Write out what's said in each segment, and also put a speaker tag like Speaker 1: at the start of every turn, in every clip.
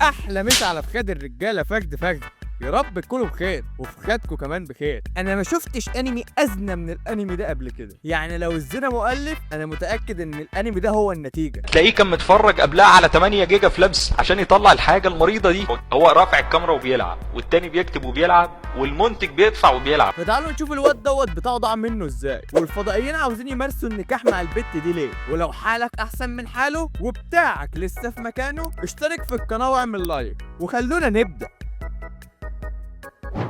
Speaker 1: احلى مسا على فخاد الرجالة، فخد فخد. يا رب تكونوا بخير وفخادكم كمان بخير. انا ما شفتش انمي ازنى من الانمي ده قبل كده، يعني لو الزنا مؤلف انا متاكد ان الانمي ده هو النتيجة.
Speaker 2: تلاقيه كان متفرج قبلها على 8 جيجا فلابس عشان يطلع الحاجة المريضة دي. هو رافع الكاميرا وبيلعب، والتاني بيكتب وبيلعب، والمنتج بيدفع وبيلعب.
Speaker 1: فتعالوا نشوف الواد دوت بتاعه ضاع منه ازاي، والفضائيين عاوزين يمارسوا النكاح مع البت دي ليه، ولو حالك احسن من حاله وبتاعك لسه في مكانه اشترك في القناة واعمل like وخلونا نبدا.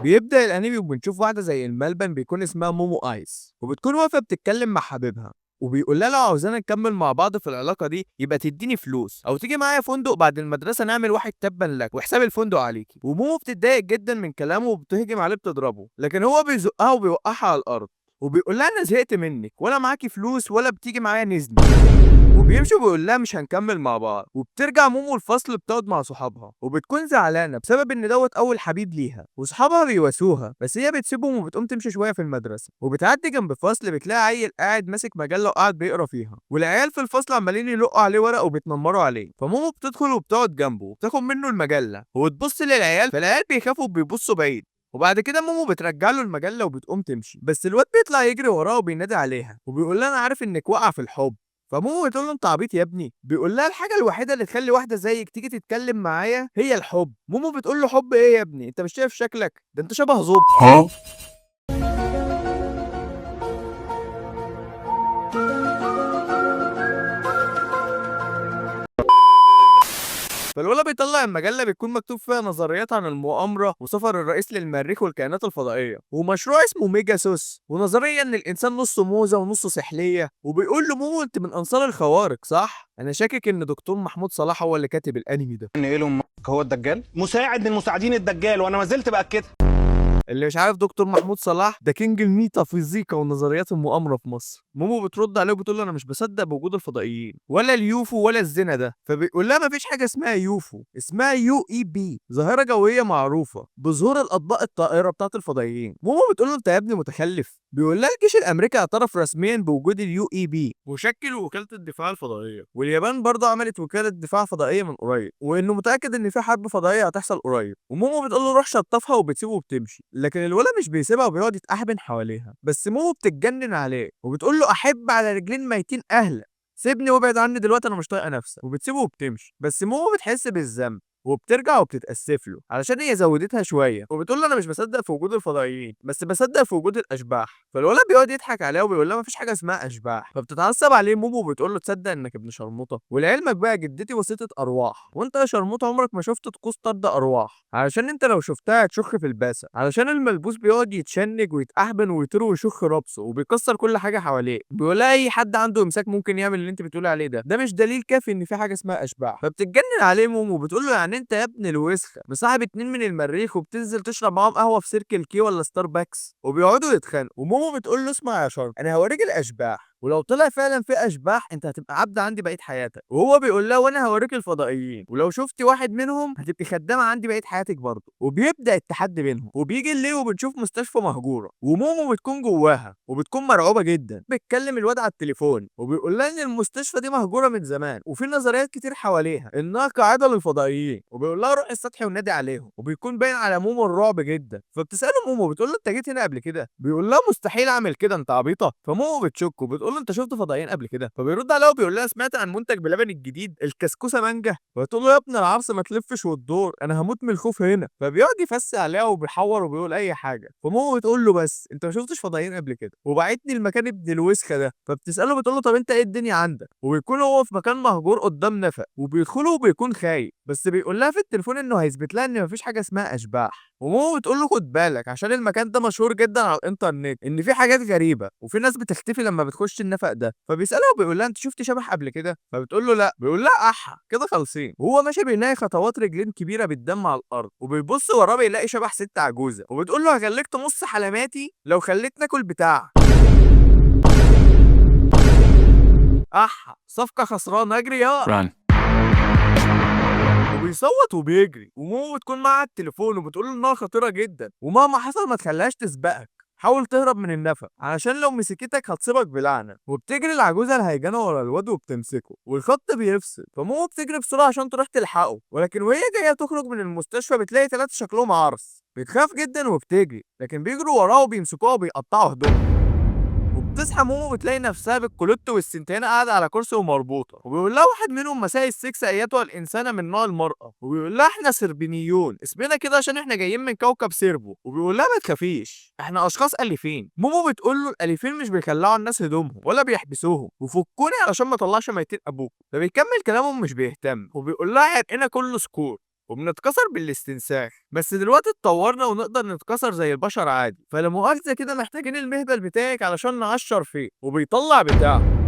Speaker 1: بيبدأ الانمي وبنشوف واحدة زي الملبن بيكون اسمها مومو ايس، وبتكون واقفة بتتكلم مع حبيبها وبيقول لها لو عاوزانا نكمل مع بعض في العلاقة دي يبقى تديني فلوس او تيجي معايا فندق بعد المدرسة نعمل واحد تبا لك وحساب الفندق عليكي. ومومو بتتضايق جدا من كلامه وبتهجم عليه بتضربه، لكن هو بيزقها وبيوقعها على الارض وبيقول لها انا زهقت منك ولا معاكي فلوس ولا بتيجي معايا نزني، وبيمشي وبيقول لها مش هنكمل مع بعض. وبترجع مومو الفصل بتقعد مع صحابها وبتكون زعلانة بسبب ان دوت اول حبيب ليها، وصحابها بيواسوها بس هي بتسيبهم وبتقوم تمشي شوية في المدرسة. وبتعدي جنب فصل بتلاقي عيل قاعد ماسك مجلة وقاعد بيقرا فيها، والعيال في الفصل عمالين يلقوا عليه ورق وبيتنمروا عليه. فمومو بتدخل وبتقعد جنبه وبتاخد منه المجلة وبتبص للعيال، فالعيال بيخافوا وبيبصوا بعيد. وبعد كده مومو بترجع له المجلة وبتقوم تمشي، بس الواد بيطلع يجري وراها وبينادي عليها وبيقول لها انا عارف انك واقعه في الحب. فمومو بتقول له انت عبيط يا ابني، بيقول لها الحاجة الوحيدة اللي تخلي واحدة زيك تيجي تتكلم معايا هي الحب. مومو بتقول له حب ايه يا ابني، انت مش شايف شكلك ده، انت شبه زوب. فالولا بيطلع المجلة بيكون مكتوب فيها نظريات عن المؤامرة وسفر الرئيس للمريخ والكائنات الفضائية ومشروع اسمه ميجاسوس، ونظريه ان الانسان نصه موزة ونصه سحليه. وبيقول له مومو انت من انصار الخوارق صح؟ انا شاكك ان دكتور محمود صلاح هو اللي كاتب الانمي ده.
Speaker 3: ان ايلون ماسك هو الدجال؟
Speaker 4: مساعد من مساعدين الدجال، وانا ما زلت باكدها.
Speaker 1: اللي مش عارف دكتور محمود صلاح ده king الميتافيزيقا ونظريات المؤامرة في مصر. مومو بترد عليه وبتقول له انا مش بصدق بوجود الفضائيين ولا ال UFO ولا الزنا ده. فبيقول لها مفيش حاجة اسمها UFO، اسمها UAP، ظاهره جوية معروفة بظهور الاطباق الطائرة بتاعه الفضائيين. مومو بتقول له انت يا ابني متخلف. بيقول لها الجيش الامريكي اعترف رسميا بوجود ال UAP وشكل وكالة الدفاع الفضائية، واليابان برضه عملت وكالة دفاع فضائية من قريب، وانه متاكد ان في حرب فضائية هتحصل قريب. ومومو بتقول له روح شطفها وبتسيبه وبتمشي، لكن الولد مش بيسيبها وبيقعد يتأحبن حواليها. بس مومو بتتجنن عليه وبتقول له احب على رجلين ميتين اهلك، سيبني وابعد عني دلوقتي انا مش طايقة نفسك، وبتسيبه وبتمشي. بس مومو بتحس بالذنب وبترجع وبتتأسف له علشان هي زودتها شوية، وبتقول له انا مش بصدق في وجود الفضائيين بس بصدق في وجود الاشباح. فالولد بيقعد يضحك عليها وبيقول لها مفيش حاجة اسمها اشباح. فبتتعصب عليه مومو وبتقول له تصدق انك ابن شرموطه، ولعلمك بقى جدتي وسيطة ارواح، وانت يا شرموطه عمرك ما شفت طقوس طرد ارواح، علشان انت لو شفتها هتشخ في الباسه، علشان الملبوس بيقعد يتشنج ويتأحبن ويطير ويشخ رابسه وبيكسر كل حاجة حواليه. بيقول لها اي حد عنده امساك ممكن يعمل اللي انت بتقولي عليه ده، ده مش دليل كافي ان في حاجة اسمها اشباح. فبتتجنن عليه مومو وبتقول له يعني انت يا ابن الوسخة مصاحب اتنين من المريخ وبتنزل تشرب معاهم قهوة في Circle K ولا ستاربكس، وبيقعدوا يتخانقوا. ومومو بتقول له اسمع يا شرم انا هوريك الاشباح، ولو طلع فعلا في اشباح انت هتبقى عبد عندي بقية حياتك. وهو بيقول لها وانا هوريك الفضائيين، ولو شفتي واحد منهم هتبقي خدامه عندي بقية حياتك برضه. وبيبدا التحدي بينهم. وبيجي الليل وبنشوف مستشفى مهجورة ومومو بتكون جواها وبتكون مرعوبه جدا. بتكلم الواد على التليفون وبيقول لها ان المستشفى دي مهجورة من زمان وفي نظريات كتير حواليها انها قاعدة للفضائيين، وبيقول لها روح السطح ونادي عليهم. وبيكون باين على مومو الرعب جدا. فبتساله مومو بتقول له انت جيت هنا قبل كده؟ بيقول لها مستحيل اعمل كده انت عبيطه. فمومو بتشك وبتقول له انت شفت فضائيين قبل كده؟ فبيرد عليها وبيقول لها سمعت عن منتج بلبن الجديد الكسكوسه مانجا. فبتقول له يا ابن العرس ما تلفش وتدور انا هموت من الخوف هنا. فبيقعد يفسي عليها وبيحور وبيقول اي حاجة. فمومو بتقول له بس انت ما شفتش فضائيين قبل كده وبعتني المكان ابن الوسخة ده. فبتساله بتقول له طب انت ايه الدنيا عندك؟ وبيكون هو في مكان مهجور قدام نفق وبيدخله وبيكون خايف، بس بيقول لها في التليفون انه هيثبت لها ان مفيش حاجة اسمها اشباح. ومومو بتقول له خد بالك عشان المكان ده مشهور جدا على الانترنت ان في حاجات غريبة وفي ناس بتختفي لما بتخش النفق ده. فبيسالها وبيقول لها انت شفتي شبح قبل كده؟ فبتقول له لا. بيقول لها احا كده خالصين. وهو ماشي بيلاقي خطوات رجلين كبيرة بالدم على الارض، وبيبص وراه بيلاقي شبح ست عجوزه، وبتقول له هخليك تمص حلماتي لو خليتني اكل بتاع. احا صفقة خسرانة اجري يا
Speaker 5: Run.
Speaker 1: وبيصوت وبيجري. ومومو بتكون معاه التليفون وبتقول له انها خطيرة جدا ومهما حصل ما تخليهاش تسبقك. حاول تهرب من النفق علشان لو مسكتك هتصيبك بلعنه. وبتجري العجوزة الهيجانه ورا الواد وبتمسكه والخط بيفصل، فمومو بتجري بسرعة عشان تروح تلحقه. ولكن وهي جاية تخرج من المستشفى بتلاقي 3 شكلهم عرس، بتخاف جدا وبتجري، لكن بيجروا وراه وبيمسكوها وبيقطعوا هدومها. وبتصحى مومو بتلاقي نفسها بالكولوت والسنتانة قاعدة على كرسي ومربوطة، وبيقول لها واحد منهم مساء السكس ايتها الانسانة من نوع المرأة، وبيقول لها احنا سربينيون اسمنا كده عشان احنا جايين من كوكب سيربو، وبيقول لها ما تخافيش احنا اشخاص اليفين. مومو بتقول له الاليفين مش بيخلعوا الناس هدومهم ولا بيحبسوهم، وفكوني علشان ما اطلعش ميتين ابوك. فبيكمل كلامه مش بيهتم، وبيقول لها عرقنا كله سكور وبنتكسر بالاستنساخ، بس دلوقتي اتطورنا ونقدر نتكسر زي البشر عادي، فلا مؤاخذة كده محتاجين المهبل بتاعك علشان نعشر فيه. وبيطلع بتاعه.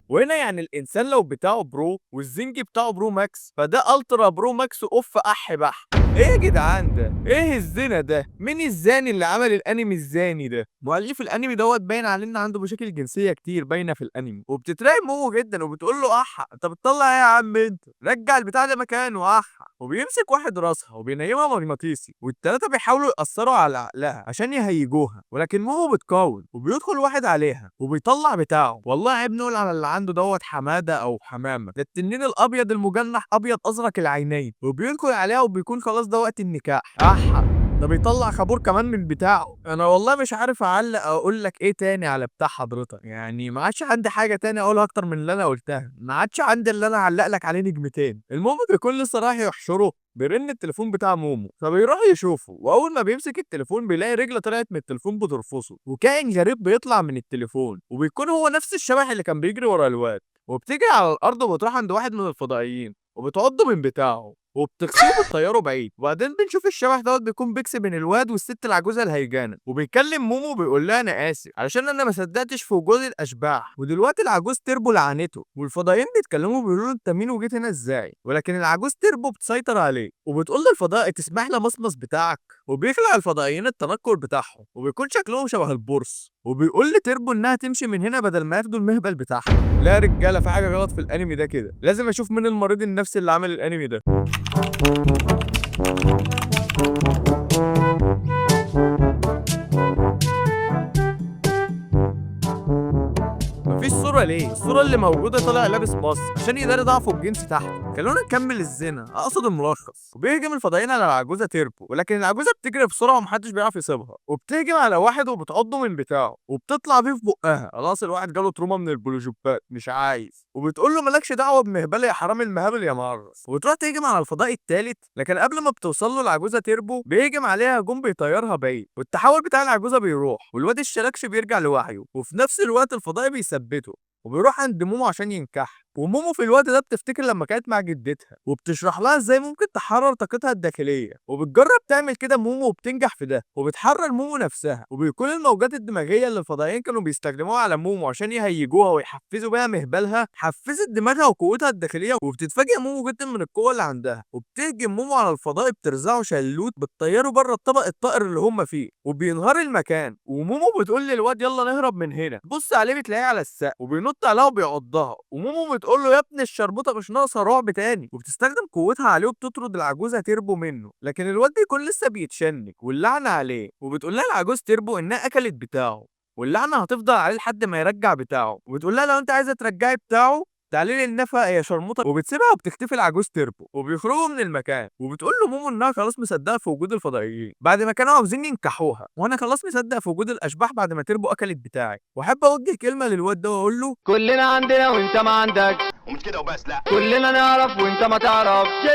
Speaker 1: وهنا يعني الانسان لو بتاعه pro والزنجي بتاعه pro max، فده ultra pro max اوف اح بح. ايه يا جدعان ده؟ ايه الزنا ده؟ مين الزاني اللي عمل الانمي الزاني ده؟ مؤلف الانمي دوت باين عليه ان عنده مشاكل جنسية كتير باينة في الانمي. وبتترعب مومو جدا وبتقول له احا انت بتطلع ايه يا عم انت؟ رجع البتاع ده مكانه احا. وبيمسك واحد راسها وبينيمها مغناطيسي، والتلاته بيحاولوا يأثروا على عقلها عشان يهيجوها، ولكن مومو بتقاوم وبيدخل واحد عليها وبيطلع بتاعه. والله عيب نقول على اللي عنده دوت حمادة او حمامه، ده التنين الابيض المجنح ابيض ازرق العينين. وبيدخل عليها وبيكون خلاص ده وقت النكاح. احا ده بيطلع خابور كمان من بتاعه. انا والله مش عارف اعلق اقول لك ايه تاني على بتاع حضرتك، يعني ما عادش عندي حاجة تاني اقولها اكتر من اللي انا قلتها، ما عادش عندي اللي انا اعلق لك عليه نجمتين. المهم بيكون لسه رايح يحشره، بيرن التليفون بتاع مومو، فبيروح يشوفه، واول ما بيمسك التليفون بيلاقي رجله طلعت من التليفون بترفصه، وكائن غريب بيطلع من التليفون، وبيكون هو نفس الشبح اللي كان بيجري ورا الواد. وبتجري على الارض وبتروح عند واحد من الفضائيين وبتعضه من بتاعه وبتغسله بتطيره بعيد. وبعدين بنشوف الشبح دوت بيكون بيكس بين الواد والست العجوزة الهيجانه، وبيكلم مومو وبيقول لها انا اسف علشان انا ما صدقتش في وجود الاشباح، ودلوقتي العجوز تربو لعنته. والفضائيين بيتكلموا بيقولوا له انت مين وجيت هنا ازاي، ولكن العجوز تربو بتسيطر عليه وبتقول للفضائي تسمح لي مصمص بتاعك. وبيخلع الفضائيين التنكر بتاعهم وبيكون شكلهم شبه البرص، وبيقول لتربو انها تمشي من هنا بدل ما ياخدوا المهبل بتاعها. لا يا رجاله في حاجة غلط في الانمي ده كده، لازم اشوف مين المريض النفسي اللي عمل الانمي ده. مفيش صورة ليه؟ الصورة اللي موجودة طالع لابس ماسك عشان يداري ضعفه الجنسي تحته. خلونا نكمل الزنا، اقصد الملخص. وبيهجم الفضائيين على العجوزة تيربو، ولكن العجوزة بتجري بسرعة ومحدش بيعرف يصيبها، وبتهجم على واحد وبتعضه من بتاعه وبتطلع بيه في بقها. خلاص الواحد جاله trauma من البلوجوبات مش عايز، وبتقول له مالكش دعوة بمهبل يا حرام المهابل يا معرس. وبتروح تهجم على الفضائي الثالث، لكن قبل ما بتوصل له العجوزة تيربو بيهجم عليها هجوم بيطيرها بعيد، والتحول بتاع العجوزة بيروح، والواد الشلاكش بيرجع لوعيه، وفي نفس الوقت الفضائي بيثبته وبيروح عند مومو عشان ينكح. ومومو في الوقت ده بتفتكر لما كانت مع جدتها، وبتشرح لها ازاي ممكن تحرر طاقتها الداخلية، وبتجرب تعمل كده مومو وبتنجح في ده، وبتحرر مومو نفسها. وبيكون الموجات الدماغية اللي الفضائيين كانوا بيستخدموها على مومو عشان يهيجوها ويحفزوا بيها مهبلها حفزت دماغها وقوتها الداخلية، وبتتفاجئ مومو جدا من القوة اللي عندها، وبتهجم مومو على الفضائي بترزعه شلوت بتطيره بره الطبق الطائر اللي هم فيه، وبينهار المكان. ومومو بتقول للواد يلا نهرب من هنا، بص عليه بتلاقيه على السقف وبينط عليها وبيعضها، ومومو بتقول له يا ابن الشربوطه مش ناقصه رعب تاني، وبتستخدم قوتها عليه وبتطرد العجوزة تربو منه، لكن الواد بيكون لسه بيتشنج واللعنة عليه، وبتقول لها العجوز تربو انها اكلت بتاعه واللعنة هتفضل عليه لحد ما يرجع بتاعه، وبتقول لها لو انت عايزه ترجعي بتاعه تعالي لي النفق يا شرموطه، وبتسيبها وبتختفي العجوز تربو، وبيخرجوا من المكان. وبتقول له مومو انها خلاص مصدقه في وجود الفضائيين بعد ما كانوا عاوزين ينكحوها، وانا خلاص مصدق في وجود الاشباح بعد ما تربو اكلت بتاعي. واحب اوجه كلمة للواد ده واقول له
Speaker 3: كلنا عندنا وانت ما عندك،
Speaker 5: ومش كده وبس، لا
Speaker 3: كلنا نعرف وانت ما تعرفش.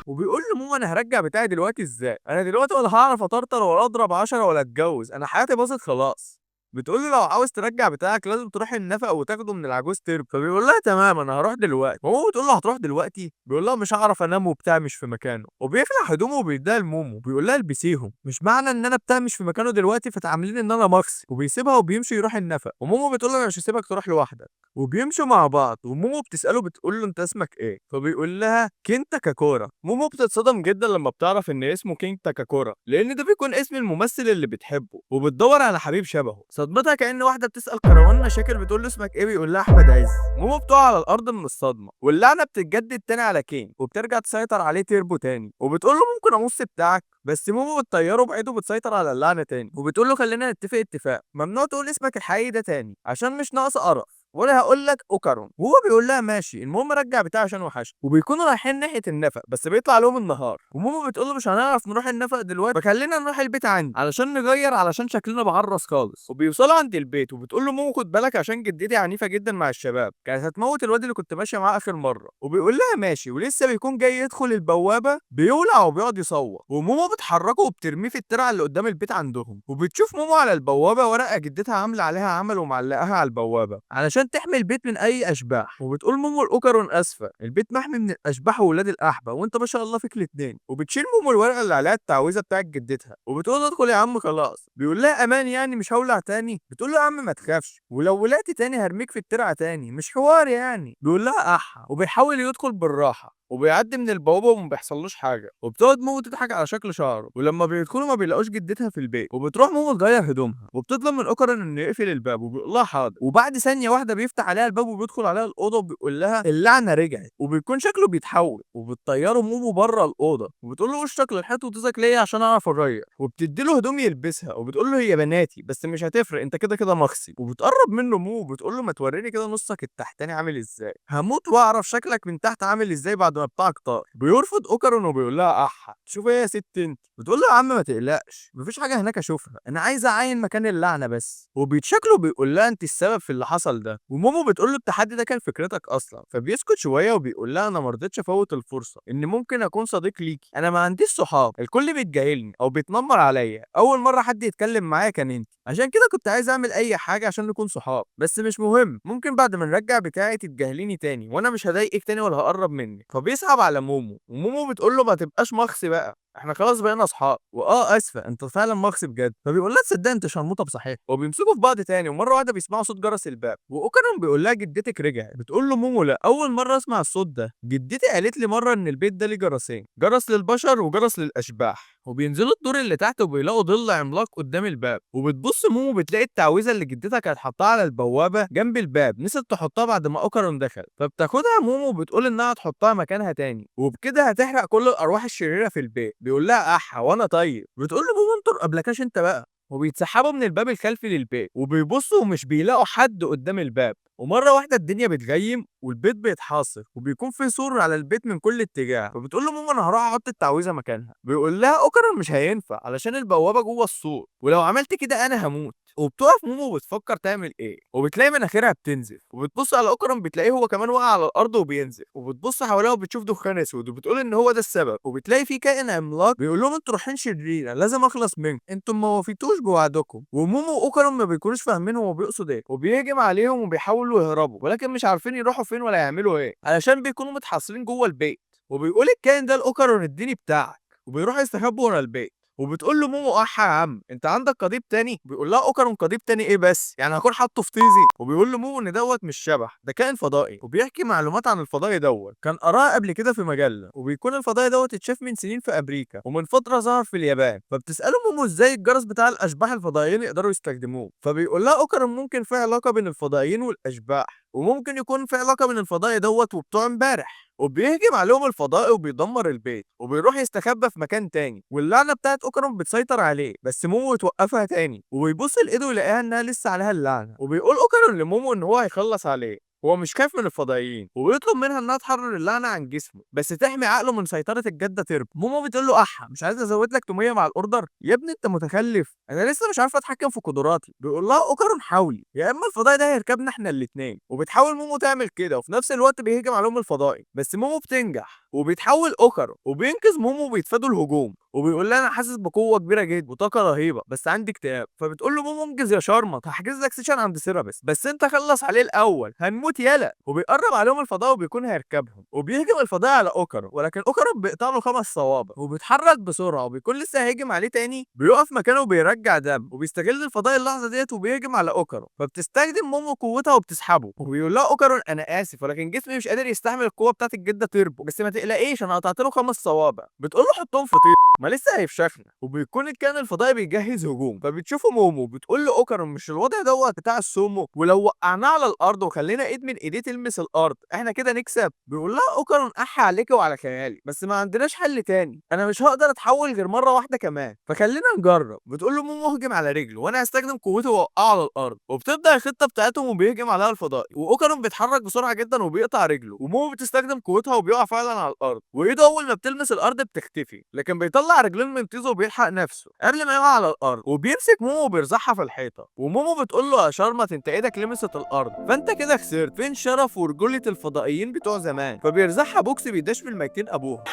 Speaker 1: وبيقول له مومو انا هرجع بتاعي دلوقتي ازاي؟ انا دلوقتي ولا هعرف اطرطر ولا اضرب 10 ولا اتجوز، انا حياتي باظت خلاص. بتقول له لو عاوز ترجع بتاعك لازم تروح النفق وتاخده من العجوز تربو، فبيقول لها تمام انا هروح دلوقتي. ومومو بتقول له هتروح دلوقتي؟ بيقول لها مش هعرف انام وبتاع مش في مكانه، وبيخلع هدومه وبيديها لمومو بيقول لها البسيهم، مش معنى ان انا بتاع مش في مكانه دلوقتي فتعاملين ان انا مخصي، وبيسيبها وبيمشي يروح النفق. ومومو بتقول له انا مش هسيبك تروح لوحدك، وبيمشوا مع بعض. ومومو بتساله بتقول له انت اسمك ايه؟ فبيقول لها كينتا كاكورا. مومو بتتصدم جدا لما بتعرف ان اسمه كينتا كاكورا، لان ده بيكون اسم الممثل اللي بتحبه، وبتدور على حبيب شبهه. صدمتها كأن واحدة بتسال كروان مشاكل بتقول له اسمك ايه، بيقول لها احمد عز. مومو بتقع على الارض من الصدمة، واللعنة بتتجدد تاني على كين وبترجع تسيطر عليه تيربو تاني، وبتقول له ممكن امص بتاعك، بس مومو بتطيره بعيد وبتسيطر على اللعنة تاني، وبتقول له خلينا نتفق اتفاق، ممنوع تقول اسمك الحقيقي ده تاني عشان مش ناقص قرف، ولا هقول لك اوكارون. وهو بيقول لها ماشي، المهم رجع بتاعي عشان وحشني. وبيكونوا رايحين ناحية النفق، بس بيطلع لهم النهار، ومومو بتقول له مش هنعرف نروح النفق دلوقتي، فخلينا نروح البيت عندي علشان نغير، علشان شكلنا بعرس خالص. وبيوصلوا عند البيت، وبتقول له مومو خد بالك عشان جدتي عنيفة جدا مع الشباب، كانت هتموت الواد اللي كنت ماشية معاه اخر مرة. وبيقول لها ماشي، ولسه بيكون جاي يدخل البوابة بيولع وبيقعد يصوت، ومومو بتحركه وبترميه في الترعه اللي قدام البيت عندهم. وبتشوف مومو على البوابة ورقة جدتها عامله عليها عمل ومعلقاها على البوابة علشان تحمي البيت من اي اشباح. وبتقول مومو لاوكارون اسفه، البيت محمي من الاشباح وولاد الاحبة، وانت ما شاء الله فيك الاتنين. وبتشيل مومو الورقة اللي عليها التعويذه بتاعت جدتها، وبتقول له ادخل يا عم خلاص. بيقول لها امان يعني مش هولع تاني؟ بتقول له يا عم ما تخافش، ولو ولعت تاني هرميك في الترعه تاني، مش حوار يعني. بيقول لها احا، وبيحاول يدخل بالراحة وبيعدي من البوابة وما بيحصلوش حاجة. وبتقعد مومو تضحك على شكل شعره، ولما بيدخلوا ما بيلاقوش جدتها في البيت. وبتروح مومو تغير هدومها، وبتطلب من اوكران انه يقفل الباب، وبيقول لها حاضر. وبعد ثانية واحدة بيفتح عليها الباب وبيدخل عليها الاوضة، وبيقول لها اللعنة رجعت، وبيكون شكله بيتحول. وبتطيره مومو بره الاوضة، وبتقول له وشك للحيط وطيزك ليا عشان اعرف اغير. وبتدي له هدوم يلبسها، وبتقول له هي بناتي بس مش هتفرق، انت كده كده مخصي. وبتقرب منه مومو وبتقول له ما توريني كده نصك التحتاني عامل ازاي، هموت واعرف شكلك من تحت عامل ازاي بعد ما بتاعك طار. بيرفض اوكرون وبيقول لها احا شوف ايه يا ست انت. بتقول له يا عم ما تقلقش مفيش حاجة هناك اشوفها، انا عايزه اعاين مكان اللعنة بس. وبيتشكله بيقول لها انت السبب في اللي حصل ده. ومومو بتقول له التحدي ده كان فكرتك اصلا. فبيسكت شوية وبيقول لها انا ما رضيتش افوت الفرصة ان ممكن اكون صديق ليكي، انا ما عنديش صحاب، الكل بيتجاهلني او بيتنمر عليا، اول مرة حد يتكلم معايا كان انت، عشان كده كنت عايز اعمل اي حاجة عشان نكون صحاب، بس مش مهم، ممكن بعد ما نرجع بتاعي تتجاهليني تاني وانا مش هضايقك تاني ولا هقرب منك. فبيصعب على مومو، ومومو بتقول له ما تبقاش مخصي بقى، احنا خلاص بقينا اصحاب، واه اسفه انت فعلا مخصي بجد. فبيقول لها تصدق انت شرموطه بصحيح. وبيمسكوا في بعض تاني، ومرة واحدة بيسمعوا صوت جرس الباب، واوكرون بيقول لها جدتك رجعت. بتقول له مومو لا، اول مرة اسمع الصوت ده، جدتي قالت لي مرة ان البيت ده ليه جرسين، جرس للبشر وجرس للاشباح. وبينزلوا الدور اللي تحت وبيلاقوا ظل عملاق قدام الباب، وبتبص مومو بتلاقي التعويذه اللي جدتها كانت حاطاها على البوابة جنب الباب، نسيت تحطها بعد ما اوكرون دخل. فبتاخدها مومو وبتقول انها هتحطها مكانها تاني، وبكده هتحرق كل الارواح الشريرة في البيت. بيقول لها احا وانا طيب. بتقول له مومو انطر قبلكاش انت بقى. وبيتسحبوا من الباب الخلفي للبيت، وبيبصوا ومش بيلاقوا حد قدام الباب. ومرة واحدة الدنيا بتغيم والبيت بيتحاصر، وبيكون في سور على البيت من كل اتجاه. فبتقول له ماما انا هروح احط التعويذه مكانها. بيقول لها اوكران مش هينفع علشان البوابة جوه السور، ولو عملت كده انا هموت. وبتقف مومو وبتفكر تعمل ايه، وبتلاقي مناخيرها بتنزف، وبتبص على اوكران بتلاقيه هو كمان وقع على الارض وبينزف، وبتبص حواليها وبتشوف دخان اسود، وبتقول ان هو ده السبب. وبتلاقي في كائن عملاق بيقول لهم انتوا رايحين شريرة، لازم اخلص منكم، انتوا ما وفيتوش بوعدكم. ومومو واوكران ما بيكونوش فاهمين هو بيقصد ايه، وبيهجم عليهم وبيحاولوا يهربوا، ولكن مش عارفين يروحوا فين ولا يعملوا ايه علشان بيكونوا متحاصرين جوه البيت. وبيقول الكائن ده لاوكران اديني بتاعك، وبيروحوا يستخبوا ورا البيت. وبتقول له مومو احا يا عم انت عندك قضيب تاني؟ بيقول لها اوكرون قضيب تاني ايه بس، يعني هكون حاطه في طيزي؟ وبيقول له مومو ان دوت مش شبح، ده كائن فضائي، وبيحكي معلومات عن الفضائي دوت كان قراها قبل كده في مجلة. وبيكون الفضائي دوت اتشاف من سنين في امريكا، ومن فترة ظهر في اليابان. فبتساله مومو ازاي الجرس بتاع الاشباح الفضائيين يقدروا يستخدموه؟ فبيقول لها اوكرون ممكن في علاقة بين الفضائيين والاشباح، وممكن يكون في علاقة بين الفضائي دوت وبتوع امبارح. وبيهجم عليهم الفضائي وبيدمر البيت، وبيروح يستخبى في مكان تاني، واللعنة بتاعت اوكرون بتسيطر عليه، بس مومو بتوقفها تاني. وبيبص لايده ويلاقيها انها لسه عليها اللعنة. وبيقول اوكرون لمومو ان هو هيخلص عليه، هو مش خايف من الفضائيين، وبيطلب منها انها تحرر اللعنة عن جسمه بس تحمي عقله من سيطرة الجدة ترب. مومو بتقول له احا مش عايز ازود لك توميه مع ال order يا ابني انت متخلف، انا لسه مش عارفه اتحكم في قدراتي. بيقول لها اوكرون حاولي، يا اما الفضائي ده هيركبنا احنا الاثنين. وبتحاول مومو تعمل كده، وفي نفس الوقت بيهجم عليهم الفضائي، بس مومو بتنجح وبيتحول اوكرون وبينقذ مومو وبيتفادوا الهجوم. وبيقول لها انا حاسس بقوة كبيرة جدا وطاقة رهيبة بس عندي اكتئاب. فبتقول له مومو انجز يا شرمط، هحجز لك session عند therapist بس انت خلص عليه الاول، هنموت يلا. وبيقرب عليهم الفضاء وبيكون هيركبهم، وبيهجم الفضاء على اوكرون، ولكن اوكرون بيقطع له 5 صوابع وبيتحرك بسرعة، وبيكون لسه هيهجم عليه تاني بيقف مكانه وبيرجع دم، وبيستغل الفضاء اللحظة ديت وبيهجم على اوكرون. فبتستخدم مومو قوتها وبتسحبه، وبيقول لها اوكرون انا اسف ولكن جسمي مش قادر يستحمل القوة بتاعت الجدة تربو، بس ما تقلقيش انا قطعت له 5 صوابع. بتقول له حطهم في طيب. ما لسه هيفشخنا. وبيكون الكائن الفضائي بيجهز هجوم، فبتشوفه مومو بتقول له اوكارون مش الوضع دوت بتاع السومو، ولو وقعناه على الارض وخلينا ايد من ايديه تلمس الارض احنا كده نكسب. بيقول لها اوكارون احي عليكي وعلى خيالي، بس ما عندناش حل تاني، انا مش هقدر اتحول غير مرة واحدة كمان، فخلينا نجرب. بتقول له مومو اهجم على رجله وانا هستخدم قوتي واوقعه على الارض. وبتبدا الخطة بتاعتهم وبيهجم عليها الفضائي، واوكارون بيتحرك بسرعة جدا وبيقطع رجله، ومومو بتستخدم قوتها وبيقع فعلا على الارض، وايده اول ما بتلمس الارض بتختفي، لكن بيطلع رجلين من طيزه وبيلحق نفسه قبل ما يقع على الارض، وبيمسك مومو وبيرزعها في الحيطة. ومومو بتقول له يا شرمط انت ايدك لمست الارض فانت كده خسرت، فين شرف ورجوله الفضائيين بتوع زمان؟ فبيرزعها بوكس بيدش بالميتين ابوها.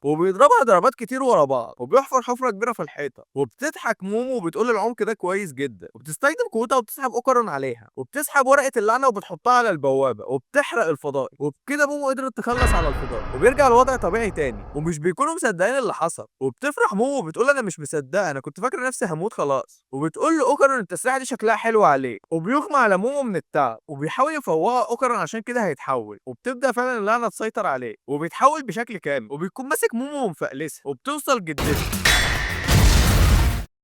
Speaker 1: وبيضربها ضربات كتير ورا بعض، وبيحفر حفره كبيرة في الحيطة. وبتضحك مومو وبتقول العمق ده كويس جدا، وبتستخدم قوتها وبتسحب اوكارون عليها، وبتسحب ورقة اللعنة وبتحطها على البوابة وبتحرق الفضائي. وبكده مومو قدرت تخلص على الفضائي، وبيرجع الوضع طبيعي تاني، ومش بيكونوا مصدقين اللي حصل. وبتفرح مومو وبتقول انا مش مصدقه، انا كنت فاكره نفسي هموت خلاص. وبتقول له اوكارون التسريحه دي شكلها حلو عليك، وبيغمى على مومو من التعب، وبيحاول يفوقها اوكارون عشان كده هيتحول. وبتبدا فعلا اللعنة تسيطر عليه وبيتحول بشكل كامل، وبيكون ماسك مومو ومفقلسها. وبتوصل جدته.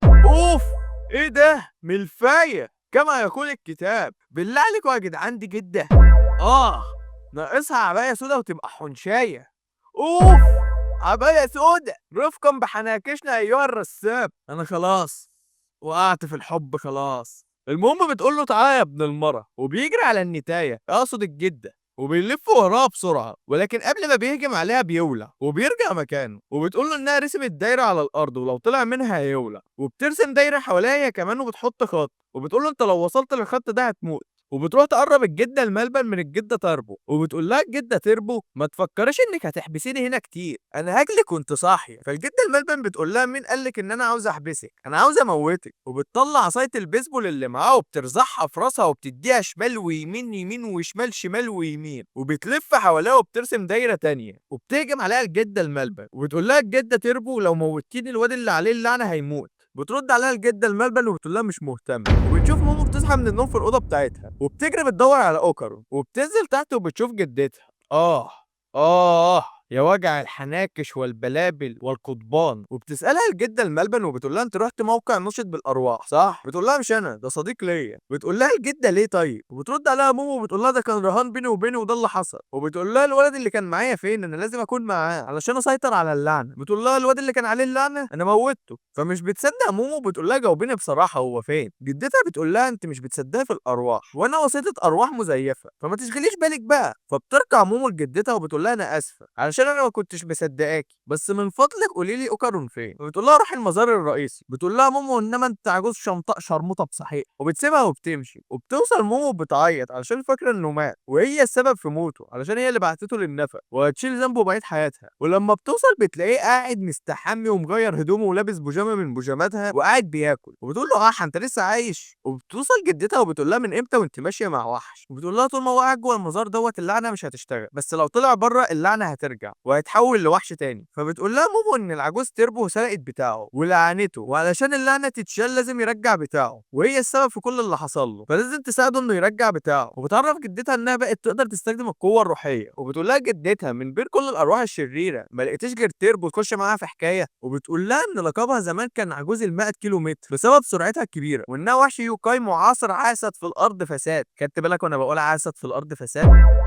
Speaker 1: اوف ايه ده، ملفايه كما يقول الكتاب. بالله عليكم يا جدعان دي جده، ناقصها عباية سودا وتبقى حنشايه. اوف عباية سودا، رفقا بحناكشنا ايها الرسام. انا خلاص وقعت في الحب خلاص. المهم بتقول له تعالى يا ابن المرة، وبيجري على النتايه، اقصد الجدة، وبيلف وراها بسرعة، ولكن قبل ما بيهجم عليها بيولع وبيرجع مكانه. وبتقول له انها رسمت دايرة على الارض ولو طلع منها هيولع، وبترسم دايرة حواليها هي كمان وبتحط خط، وبتقول له انت لو وصلت للخط ده هتموت. وبتروح تقرب الجدة الملبن من الجدة تربو، وبتقول لها الجدة تربو ما تفكريش انك هتحبسيني هنا كتير، انا هاكلك وانت صاحية. فالجده الملبن بتقول لها مين قالك ان انا عاوزه احبسك، انا عاوزه اموتك. وبتطلع عصاية البيسبول اللي معاها وبترزعها في راسها وبتديها شمال ويمين يمين وشمال شمال ويمين، وبتلف حواليها وبترسم دايرة تانية، وبتهجم عليها الجدة الملبن وبتقول لها الجدة تربو لو موتيني الواد اللي عليه اللعنة هيموت. بترد عليها الجدة الملبن وبتقول لها مش مهتمة. وبتشوف مومو بتصحى من النوم في الاوضة بتاعتها، وبتجري بتدور على اوكارون، وبتنزل تحت وبتشوف جدتها. اه يا وجع الحناكش والبلابل والقضبان. وبتسالها الجدة الملبن وبتقول لها انت رحت موقع نشط بالارواح صح؟ بتقول لها مش انا، ده صديق ليا. بتقول لها الجدة ليه طيب؟ وبترد عليها مومو وبتقول لها ده كان رهان بيني وبينه وده اللي حصل. وبتقول لها الولد اللي كان معايا فين؟ انا لازم اكون معاه علشان اسيطر على اللعنة. بتقول لها الواد اللي كان عليه اللعنة انا موتته. فمش بتصدق مومو، بتقول لها جاوبيني بصراحة هو فين؟ جدتها بتقول لها انت مش بتصدقي في الارواح، وانا وسيطة ارواح مزيفة، فما تشغليش بالك بقى. فبترجع مومو لجدتها وبتقول لها انا اسفه علشان انا ما كنتش مصدقاكي، بس من فضلك قولي لي اوكارون فين. فبتقول لها روحي المزار الرئيسي. بتقول لها مومو انما انت عجوز شمطاء شرموطه بصحيح، وبتسيبها وبتمشي. وبتوصل مومو بتعيط علشان فاكره انه مات وهي السبب في موته، علشان هي اللي بعتته للنفق وهتشيل ذنبه بقية حياتها. ولما بتوصل بتلاقيه قاعد مستحمي ومغير هدومه ولابس بيجامه من بيجاماتها وقاعد بياكل. وبتقول له انت لسه عايش؟ وبتوصل جدتها وبتقول لها من امتى وانت ماشية مع وحش؟ وبتقول لها طول ما هو قاعد جوه المزار دوت اللعنة مش هتشتغل، بس لو طلع بره اللعنة هترجع وهيتحول لوحش تاني. فبتقول لها مومو ان العجوز تربو سرقت بتاعه ولعنته، وعلشان اللعنة تتشال لازم يرجع بتاعه، وهي السبب في كل اللي حصل له، فلازم تساعده انه يرجع بتاعه. وبتعرف جدتها انها بقت تقدر تستخدم القوة الروحية، وبتقول لها جدتها من بين كل الارواح الشريرة ما لقيتيش غير تربو تخش معاها في حكاية. وبتقول لها ان لقبها زمان كان عجوز ال100 كيلو متر بسبب سرعتها الكبيرة، وانها وحش يوكاي معاصر عاسد في الارض فساد. خدت بالك وانا بقول عاسد في الارض فساد؟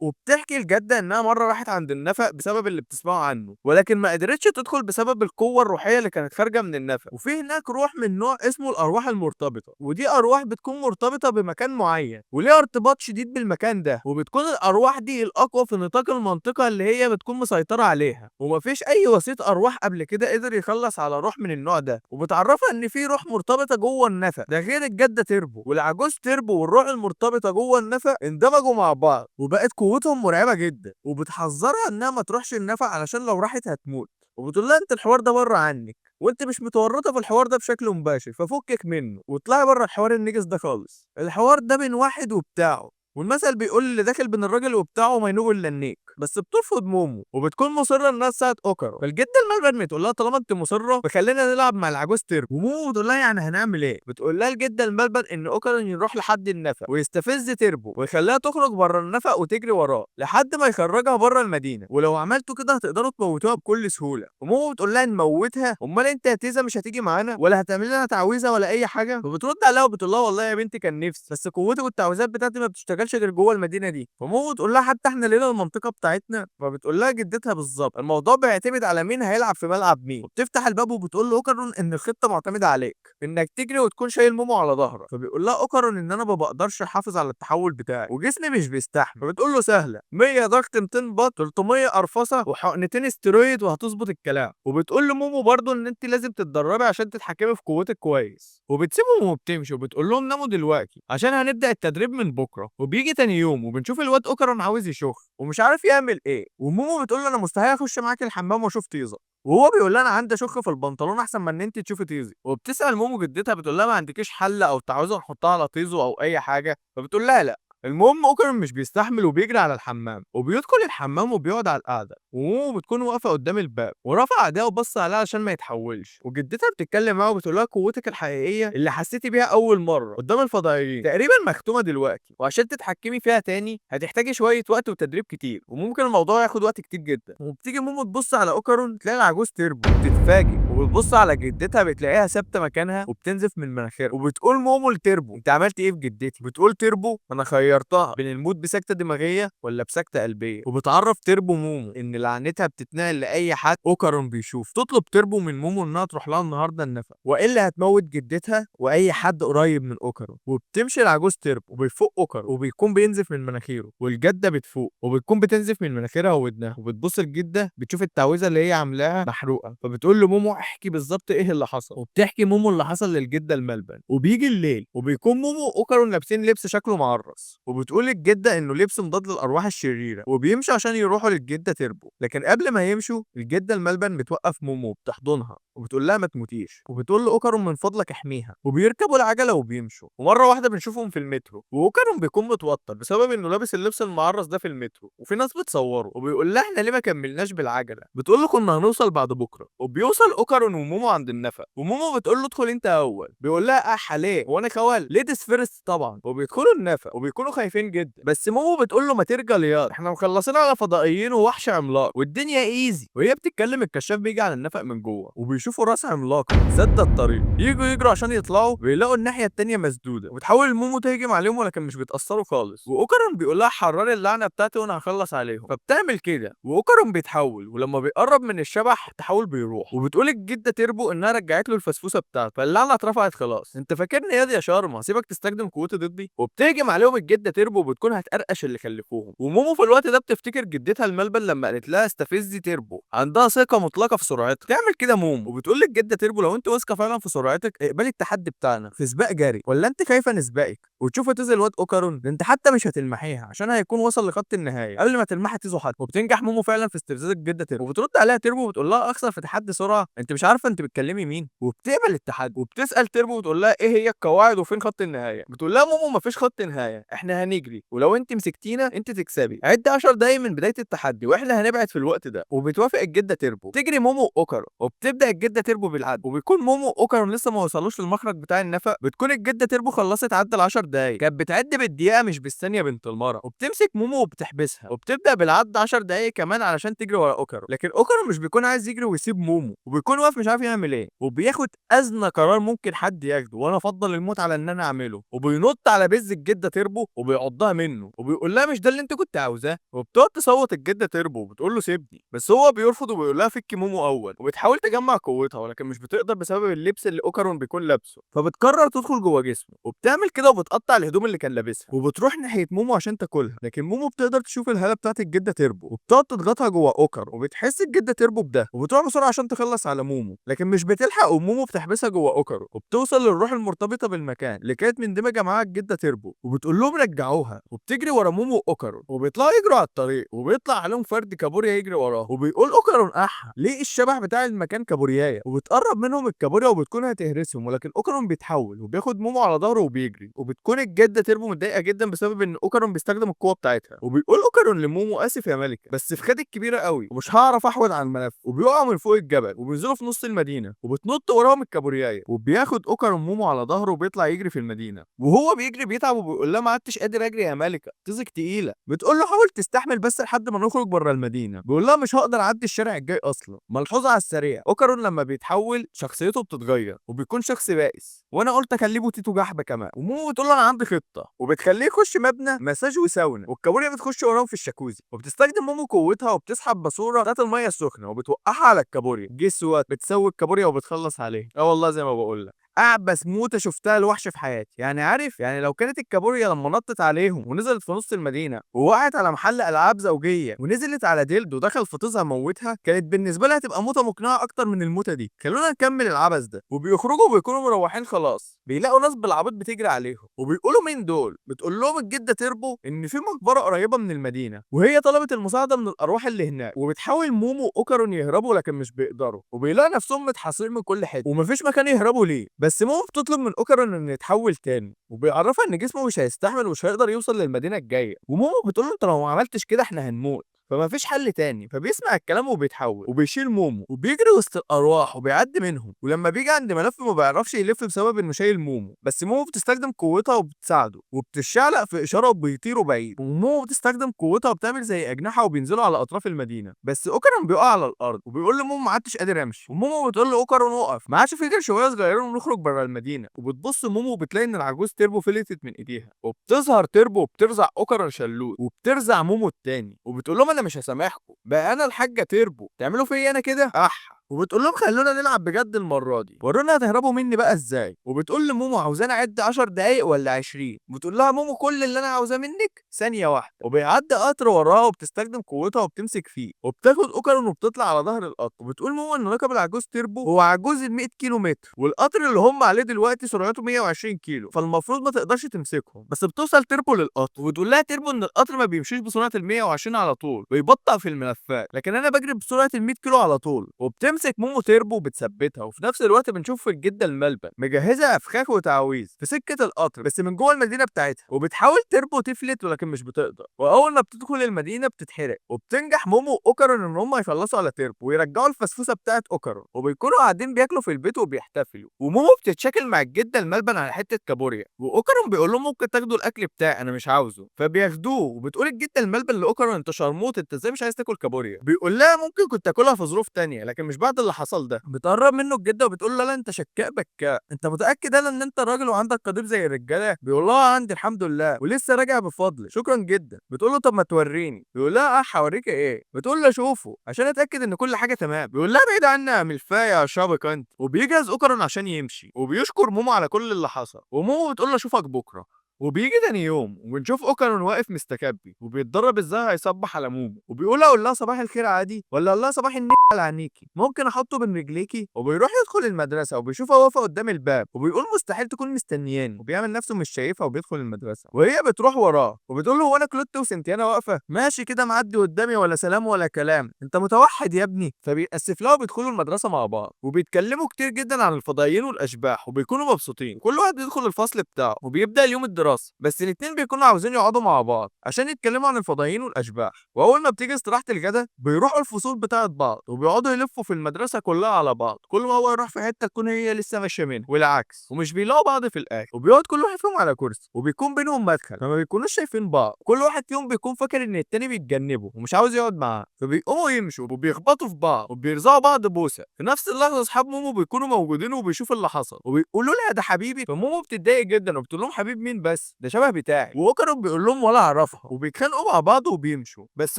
Speaker 1: وبتحكي الجدة انها مرة راحت عند النفق بسبب اللي بتسمعه عنه، ولكن ما قدرتش تدخل بسبب القوة الروحية اللي كانت خارجه من النفق. وفي هناك روح من نوع اسمه الارواح المرتبطة، ودي ارواح بتكون مرتبطة بمكان معين وليها ارتباط شديد بالمكان ده، وبتكون الارواح دي الاقوى في نطاق المنطقة اللي هي بتكون مسيطرة عليها، ومفيش اي وسيط ارواح قبل كده قدر يخلص على روح من النوع ده. وبتعرفها ان في روح مرتبطة جوه النفق ده غير الجدة تربو، والعجوز تربو والروح المرتبطة جوه النفق اندمجوا مع بعض وبقت قوتهم مرعبة جدا. وبتحذرها انها ما تروحش النفق علشان لو راحت هتموت، وبتقول لها انت الحوار ده بره عنك وانت مش متورطة في الحوار ده بشكل مباشر، ففكك منه واطلعي بره الحوار النجس ده خالص. الحوار ده بين واحد وبتاعه. والمثل بيقول اللي داخل بين الراجل وبتاعه ما ينوب الا النيك. بس بترفض مومو وبتكون مصرة انها تساعد اوكارون. فالجده الملبن بتقول لها طالما انت مصرة فخلينا نلعب مع العجوز تيربو. ومومو بتقول لها يعني هنعمل ايه؟ بتقول لها الجدة الملبن ان اوكارون يروح لحد النفق ويستفز تيربو ويخليها تخرج بره النفق وتجري وراه لحد ما يخرجها بره المدينة، ولو عملتوا كده هتقدروا تموتوها بكل سهولة. ومومو بتقول لها نموتها؟ امال انت يا تيزا مش هتيجي معانا ولا هتعمل لنا تعويذه ولا اي حاجة؟ فبترد عليها وبتقول لها والله يا بنتي كان نفسي، بس قوتي والتعويذات بتاعتي ما بتشتغلش غير جوه المدينة دي. فمومو بتقول لها حتى احنا لينا المنطقة بتاعتنا. فبتقول لها جدتها بالظبط الموضوع بيعتمد على مين هيلعب في ملعب مين. وبتفتح الباب وبتقول له اوكارون ان الخطة معتمدة عليك، انك تجري وتكون شايل مومو على ظهرك. فبيقول لها اوكارون ان انا ما بقدرش احافظ على التحول بتاعي وجسمي مش بيستحمل. فبتقول له سهلة، 100 ضغط 200 بط 300 قرفصه وحقنتين استرويد وهتظبط الكلام. وبتقول لمومو برضه ان انت لازم تتدربي عشان تتحكمي في قوتك كويس. وبتسيبهم وبتمشي وبتقول لهم ناموا دلوقتي عشان هنبدا التدريب من بكره. وبيجي تاني يوم وبنشوف الواد اوكارون عاوز يشخ ومش عارف يعمل ايه. ومومو بتقول له انا مستحيل اخش معاك الحمام واشوف طيزه، وهو بيقول لها انا عندي اشخ في البنطلون احسن ما ان انت تشوفي طيزي. وبتسال مومو جدتها بتقول لها ما عندكيش حله او تعويذه نحطها على طيزه او اي حاجة؟ فبتقول لها لا. المهم اوكرم مش بيستحمل وبيجري على الحمام وبيدخل الحمام وبيقعد على القعدة، ومومو بتكون واقفة قدام الباب ورفع ايديها وبص عليها عشان ما يتحولش. وجدتها بتتكلم معاها وبتقول لها قوتك الحقيقية اللي حسيتي بيها اول مرة قدام الفضائيين تقريبا مختومه دلوقتي، وعشان تتحكمي فيها تاني هتحتاجي شوية وقت وتدريب كتير وممكن الموضوع ياخد وقت كتير جدا. وبتيجي مومو تبص على اوكرون تلاقي العجوز تربو، بتتفاجئ وبتبص على جدتها بتلاقيها ثابتة مكانها وبتنزف من مناخيرها. وبتقول مومو لتربو انت عملت ايه في جدتي؟ بتقول تربو انا خيرتها بين الموت بسكته دماغية ولا بسكته قلبية. وبتعرف تربو مومو ان لعنتها بتتنقل لاي حد اوكرون بيشوف. تطلب تربو من مومو انها تروح لها النهارده النفق والا هتموت جدتها واي حد قريب من اوكرون. وبتمشي العجوز تربو وبيفوق اوكرون وبيكون بينزف من مناخيره، والجدة بتفوق وبتكون بتنزف من مناخيرها وودنها. وبتبص الجدة بتشوف التعويذه اللي هي عاملاها محروقة، فبتقول لمومو احكي بالظبط ايه اللي حصل. وبتحكي مومو اللي حصل للجده الملبن. وبيجي الليل وبيكون مومو واوكرون لابسين لبس شكله معرس، وبتقول للجده انه لبس مضاد للارواح الشريرة، وبيمشوا عشان يروحوا للجده تربو. لكن قبل ما يمشوا الجدة الملبن بتوقف مومو وبتحضنها وبتقول لها ما تموتيش، وبتقول لاوكرون من فضلك احميها. وبيركبوا العجلة وبيمشوا. ومرة واحدة بنشوفهم في المترو، واوكرون بيكون متوتر بسبب انه لابس اللبس المعرس ده في المترو، وفي ناس بتصوره وبيقول لها احنا ليه ما كملناش بالعجله؟ بتقول له كنا هنوصل بعد بكره. وبيوصل اوكرون ومومو عند النفق، ومومو بتقول له ادخل انت اول. بيقول لها احا ليه وانا خوال ladies first طبعا. وبيدخلوا النفق وبيكونوا خايفين جدا، بس مومو بتقول له ما ترجع لياض احنا مخلصين على فضائيين ووحش عملاق والدنيا easy. وهي بتتكلم الكشاف بيجي على النفق من جوه وبيشوفوا راس عملاقة سد الطريق، يجوا يجروا عشان يطلعوا بيلاقوا الناحية التانية مسدودة. وبتحاول مومو تهجم عليهم ولكن مش بيتاثروا خالص. واوكرون بيقول لها حرري اللعنة بتاعتي وانا هخلص عليهم، فبتعمل كده. واوكرون بيتحول، ولما بيقرب من الشبح التحول بيروح. وبتقول الجدة تربو انها رجعت له الفسفوسه بتاعته، فاللعنه اترفعت خلاص. انت فاكرني يا شارما سيبك تستخدم قوتي ضدي؟ وبتهجم عليهم الجدة تربو وبتكون هتقرقش اللي خلفوهم. ومومو في الوقت ده بتفتكر جدتها الملبن لما قالت لها استفزي تربو، عندها ثقة مطلقه في سرعتها. تعمل كده مومو وبتقول للجده تربو لو انت واثقة فعلا في سرعتك اقبلي التحدي بتاعنا في سباق جري، ولا انت خايفة نسبقك وتشوفي تيز الواد اوكرون؟ ده انت حتى مش هتلمحيها عشان هيكون وصل لخط النهاية قبل ما تلمحي تيزو حتى. وبتنجح مومو فعلا في استفزاز الجدة تربو، وبترد عليها تربو وبتقول لها اخسر في تحدي سرعة، انت مش عارفه انت بتكلمي مين. وبتقبل التحدي وبتسال تربو وبتقول لها ايه هي القواعد وفين خط النهاية؟ بتقول لها مومو مفيش خط نهاية، احنا هنجري ولو انت مسكتينا انت تكسبي، عد 10 دقايق من بداية التحدي واحنا هنبعد في الوقت ده. وبتوافق الجدة تربو. تجري مومو واوكرون وبتبدا الجدة تربو بالعد، وبيكون مومو واوكرون لسه ما وصلوش للمخرج بتاع النفق. بتكون الجدة تربو خلصت عد ال10 دقايق، كانت بتعد بالدقيقة مش بالثانية بنت المرة. وبتمسك مومو وبتحبسها وبتبدا بالعد 10 دقايق كمان علشان تجري ورا اوكرون. لكن اوكرون مش بيكون عايز يجري ويسيب مومو، وبيكون واقف مش عارف يعمل ايه، وبياخد ازنى قرار ممكن حد ياخده، وانا افضل الموت على ان انا اعمله. وبينط على بز الجدة تربو وبيعضها منه وبيقول لها مش ده اللي انت كنت عاوزاه. وبتقعد تصوت الجدة تربو وبتقول له سيبني، بس هو بيرفض وبيقول لها فكي مومو اول. وبتحاول تجمع قوتها ولكن مش بتقدر بسبب اللبس اللي اوكرون بيكون لابسه، فبتقرر تدخل جوه جسمه وبتعمل كده وبتقطع الهدوم اللي كان لابسها وبتروح ناحية مومو عشان تاكلها. لكن مومو بتقدر تشوف الهالة بتاعت الجدة تربو وبتقعد تضغطها جوه اوكر، وبتحس الجدة تربو بده وبتروح بسرعة عشان تخلص على مومو، لكن مش بتلحق ومومو بتحبسها جوه اوكر. وبتوصل للروح المرتبطة بالمكان اللي كانت مندمجه معاها الجدة تربو، وبتقول لهم رجعوني رجعوها. وبتجري ورا مومو واوكارون وبيطلعوا يجروا على الطريق، وبيطلع عليهم فرد كابوريا يجري وراه، وبيقول اوكارون احا ليه الشبح بتاع المكان كابوريايا. وبتقرب منهم الكابوريا وبتكون هتهرسهم، ولكن اوكارون بيتحول وبياخد مومو على ظهره وبيجري. وبتكون الجدة تربو متضايقة جدا بسبب ان اوكارون بيستخدم القوة بتاعتها، وبيقول اوكارون لمومو اسف يا ملكه بس فخادك كبيرة قوي ومش هعرف احود على الملف. وبيقعوا من فوق الجبل وبينزلوا في نص المدينة، وبتنط وراهم الكابوريايا، وبياخد اوكارون مومو على ظهره وبيطلع يجري في المدينة. وهو بيجري بيتعب وبيقول لها ما عدتش قادر اجري يا ملكه، طيزك تقيلة. بتقول له حاول تستحمل بس لحد ما نخرج بره المدينة. بيقول لها مش هقدر اعدي الشارع الجاي اصلا. ملحوظة على السريع، اوكارون لما بيتحول شخصيته بتتغير وبيكون شخص بائس، وانا قلت اخليه بوتيتو جحبه كمان. ومومو بتقول له انا عندي خطه، وبتخليه يخش مبنى مساج وساونا، والكابوريا بتخش وراهم في الشاكوزي. وبتستخدم مومو قوتها وبتسحب باسوره بتاعت المية السخنة وبتوقعها على الكابوريا. guess what، بتسوي الكابوريا وبتخلص عليه. اه والله زي ما بقول لك، اعبث موته شفتها الوحش في حياتي. يعني عارف، يعني لو كانت الكابوريا لما نطت عليهم ونزلت في نص المدينة ووقعت على محل العاب زوجيه ونزلت على ديلدو ودخل في طيزها موتها، كانت بالنسبة لها تبقى موته مقنعة اكتر من الموتة دي. خلونا نكمل العبث ده. وبيخرجوا وبيكونوا مروحين خلاص، بيلاقوا ناس بالعبيط بتجري عليهم وبيقولوا مين دول. بتقول لهم الجدة تربو ان في مقبره قريبه من المدينة، وهي طلبت المساعدة من الارواح اللي هناك. وبتحاول مومو واوكارون يهربوا لكن مش بيقدروا، وبيلاقوا نفسهم متحاصرين من كل حتة ومفيش مكان يهربوا ليه. بس مومو بتطلب من اوكارون انه يتحول تاني، وبيعرفها ان جسمه مش هيستحمل ومش هيقدر يوصل للمدينة الجاية. ومومو بتقول له انت لو ما عملتش كده احنا هنموت، فما فيش حل تاني. فبيسمع الكلام وبيتحول وبيشيل مومو وبيجري وسط الارواح وبيعدي منهم. ولما بيجي عند ملف ما بيعرفش يلف بسبب انه شايل مومو، بس مومو بتستخدم قوتها وبتساعده وبتشعلق في اشارة وبيطيروا بعيد. ومومو بتستخدم قوتها وبتعمل زي اجنحة وبينزلوا على اطراف المدينة. بس اوكارون بيقع على الارض وبيقول لمومو ما عدتش قادر امشي. ومومو بتقول له اوكارون اقف، ما عادش في غير شوية صغيرين ونخرج بره المدينة. وبتبص مومو وبتلاقي ان العجوز تربو فلتت من ايديها، وبتظهر تربو وبترزع اوكارون شلوت وبترزع مومو التاني، وبتقول لهم انا مش هسامحكم بقى، انا الحاجة تربو تعملوا فيا انا كده اح. وبتقول لهم خلونا نلعب بجد المرة دي، ورونا هتهربوا مني بقى ازاي. وبتقول لمومو عاوزاني اعد 10 دقايق ولا 20. بتقول لها مومو كل اللي انا عاوزاه منك ثانية واحدة. وبيعدي قطر وراها وبتستخدم قوتها وبتمسك فيه وبتاخد اوكارون وبتطلع على ظهر القطر. وبتقول مومو ان لقب العجوز تربو هو عجوز ال 100 كيلو متر، والقطر اللي هم عليه دلوقتي سرعته 120 كيلو، فالمفروض ما تقدرش تمسكهم. بس بتوصل تربو للقطر وبتقول لها تربو ان القطر ما بيمشيش بسرعة ال 120 على طول، بيبطأ في الملفات، لكن انا بجري بسرعة ال 100 كيلو على طول. وبتمسك مومو تربو وبتثبتها. وفي نفس الوقت بنشوف في الجدة الملبن مجهزة افخاخ وتعاويذ في سكة القطر بس من جوه المدينة بتاعتها. وبتحاول تربو تفلت ولكن مش بتقدر، واول ما بتدخل المدينة بتتحرق. وبتنجح مومو واوكارون ان هم يخلصوا على تربو ويرجعوا الفسفوسه بتاعت اوكارون. وبيكونوا قاعدين بياكلوا في البيت وبيحتفلوا. ومومو بتتشاكل مع الجدة الملبن على حتة كابوريا، واوكارون بيقول لهم ممكن تاخدوا الاكل بتاعي انا مش عاوزه، فبياخدوه. وبتقول الجدة الملبن لاوكارون انت شرموط، انت ازاي مش عايز تاكل كابوريا؟ بيقول لها ممكن كنت اكلها في ظروف تانية لكن مش بعد اللي حصل ده. بتقرب منه الجدة وبتقول له لا انت شكاء بكاء، انت متاكد انا ان انت راجل وعندك قضيب زي الرجالة؟ بيقول لها عندي الحمد لله ولسه راجع بفضل، شكرا جدا. بتقول له طب ما توريني. بيقول لها اه هوريك ايه؟ بتقول له اشوفه عشان اتاكد ان كل حاجة تمام. بيقول لها بعيد عنا يا ملفايه يا شابك انت. وبيجهز اوكارون عشان يمشي وبيشكر مومو على كل اللي حصل. ومومو بتقول له اشوفك بكره. وبيجي تاني يوم وبنشوف اوكارون واقف مستكبي وبيتدرب ازاي هيصبح على مومو، وبيقول اقول لها صباح الخير عادي ولا اقول لها صباح النيل على عينيكي، ممكن احطه بين رجليكي. وبيروح يدخل المدرسة وبيشوفها واقفة قدام الباب وبيقول مستحيل تكون مستنياني، وبيعمل نفسه مش شايفها وبيدخل المدرسة. وهي بتروح وراه وبتقول له هو انا كلوت وسنتيانا واقفة ماشي كده معدي قدامي ولا سلام ولا كلام، انت متوحد يا ابني. فبيأسف لها وبيدخلوا المدرسة مع بعض وبيتكلموا كتير جدا عن الفضائيين والاشباح وبيكونوا مبسوطين. كل واحد بيدخل الفصل بتاعه وبيبدأ اليوم الدراسي، بس الاتنين بيكونوا عاوزين يقعدوا مع بعض عشان يتكلموا عن الفضائيين والاشباح. واول ما بتيجي استراحة الغدا بيروحوا الفصول بتاعه بعض وبيقعدوا يلفوا في المدرسة كلها على بعض، كل ما هو يروح في حتة تكون هي لسه ماشية منها والعكس، ومش بيلاقوا بعض في الاخر. وبيقعد كل واحد فيهم على كرسي وبيكون بينهم مدخل، فما بيكونوش شايفين بعض. كل واحد فيهم بيكون فاكر ان التاني بيتجنبه ومش عاوز يقعد معاه، فبيقوموا يمشوا وبيخبطوا في بعض وبيرزعوا بعض بوسه. في نفس اللحظة اصحاب مومو بيكونوا موجودين وبيشوفوا اللي حصل وبيقولوا لها ده حبيبي. فمومو بتتضايق جدا وبتقول لهم حبيب مين بس، ده شبه بتاعي. واوكارون بيقول لهم ولا اعرفها، وبيتخانقوا مع بعض وبيمشوا. بس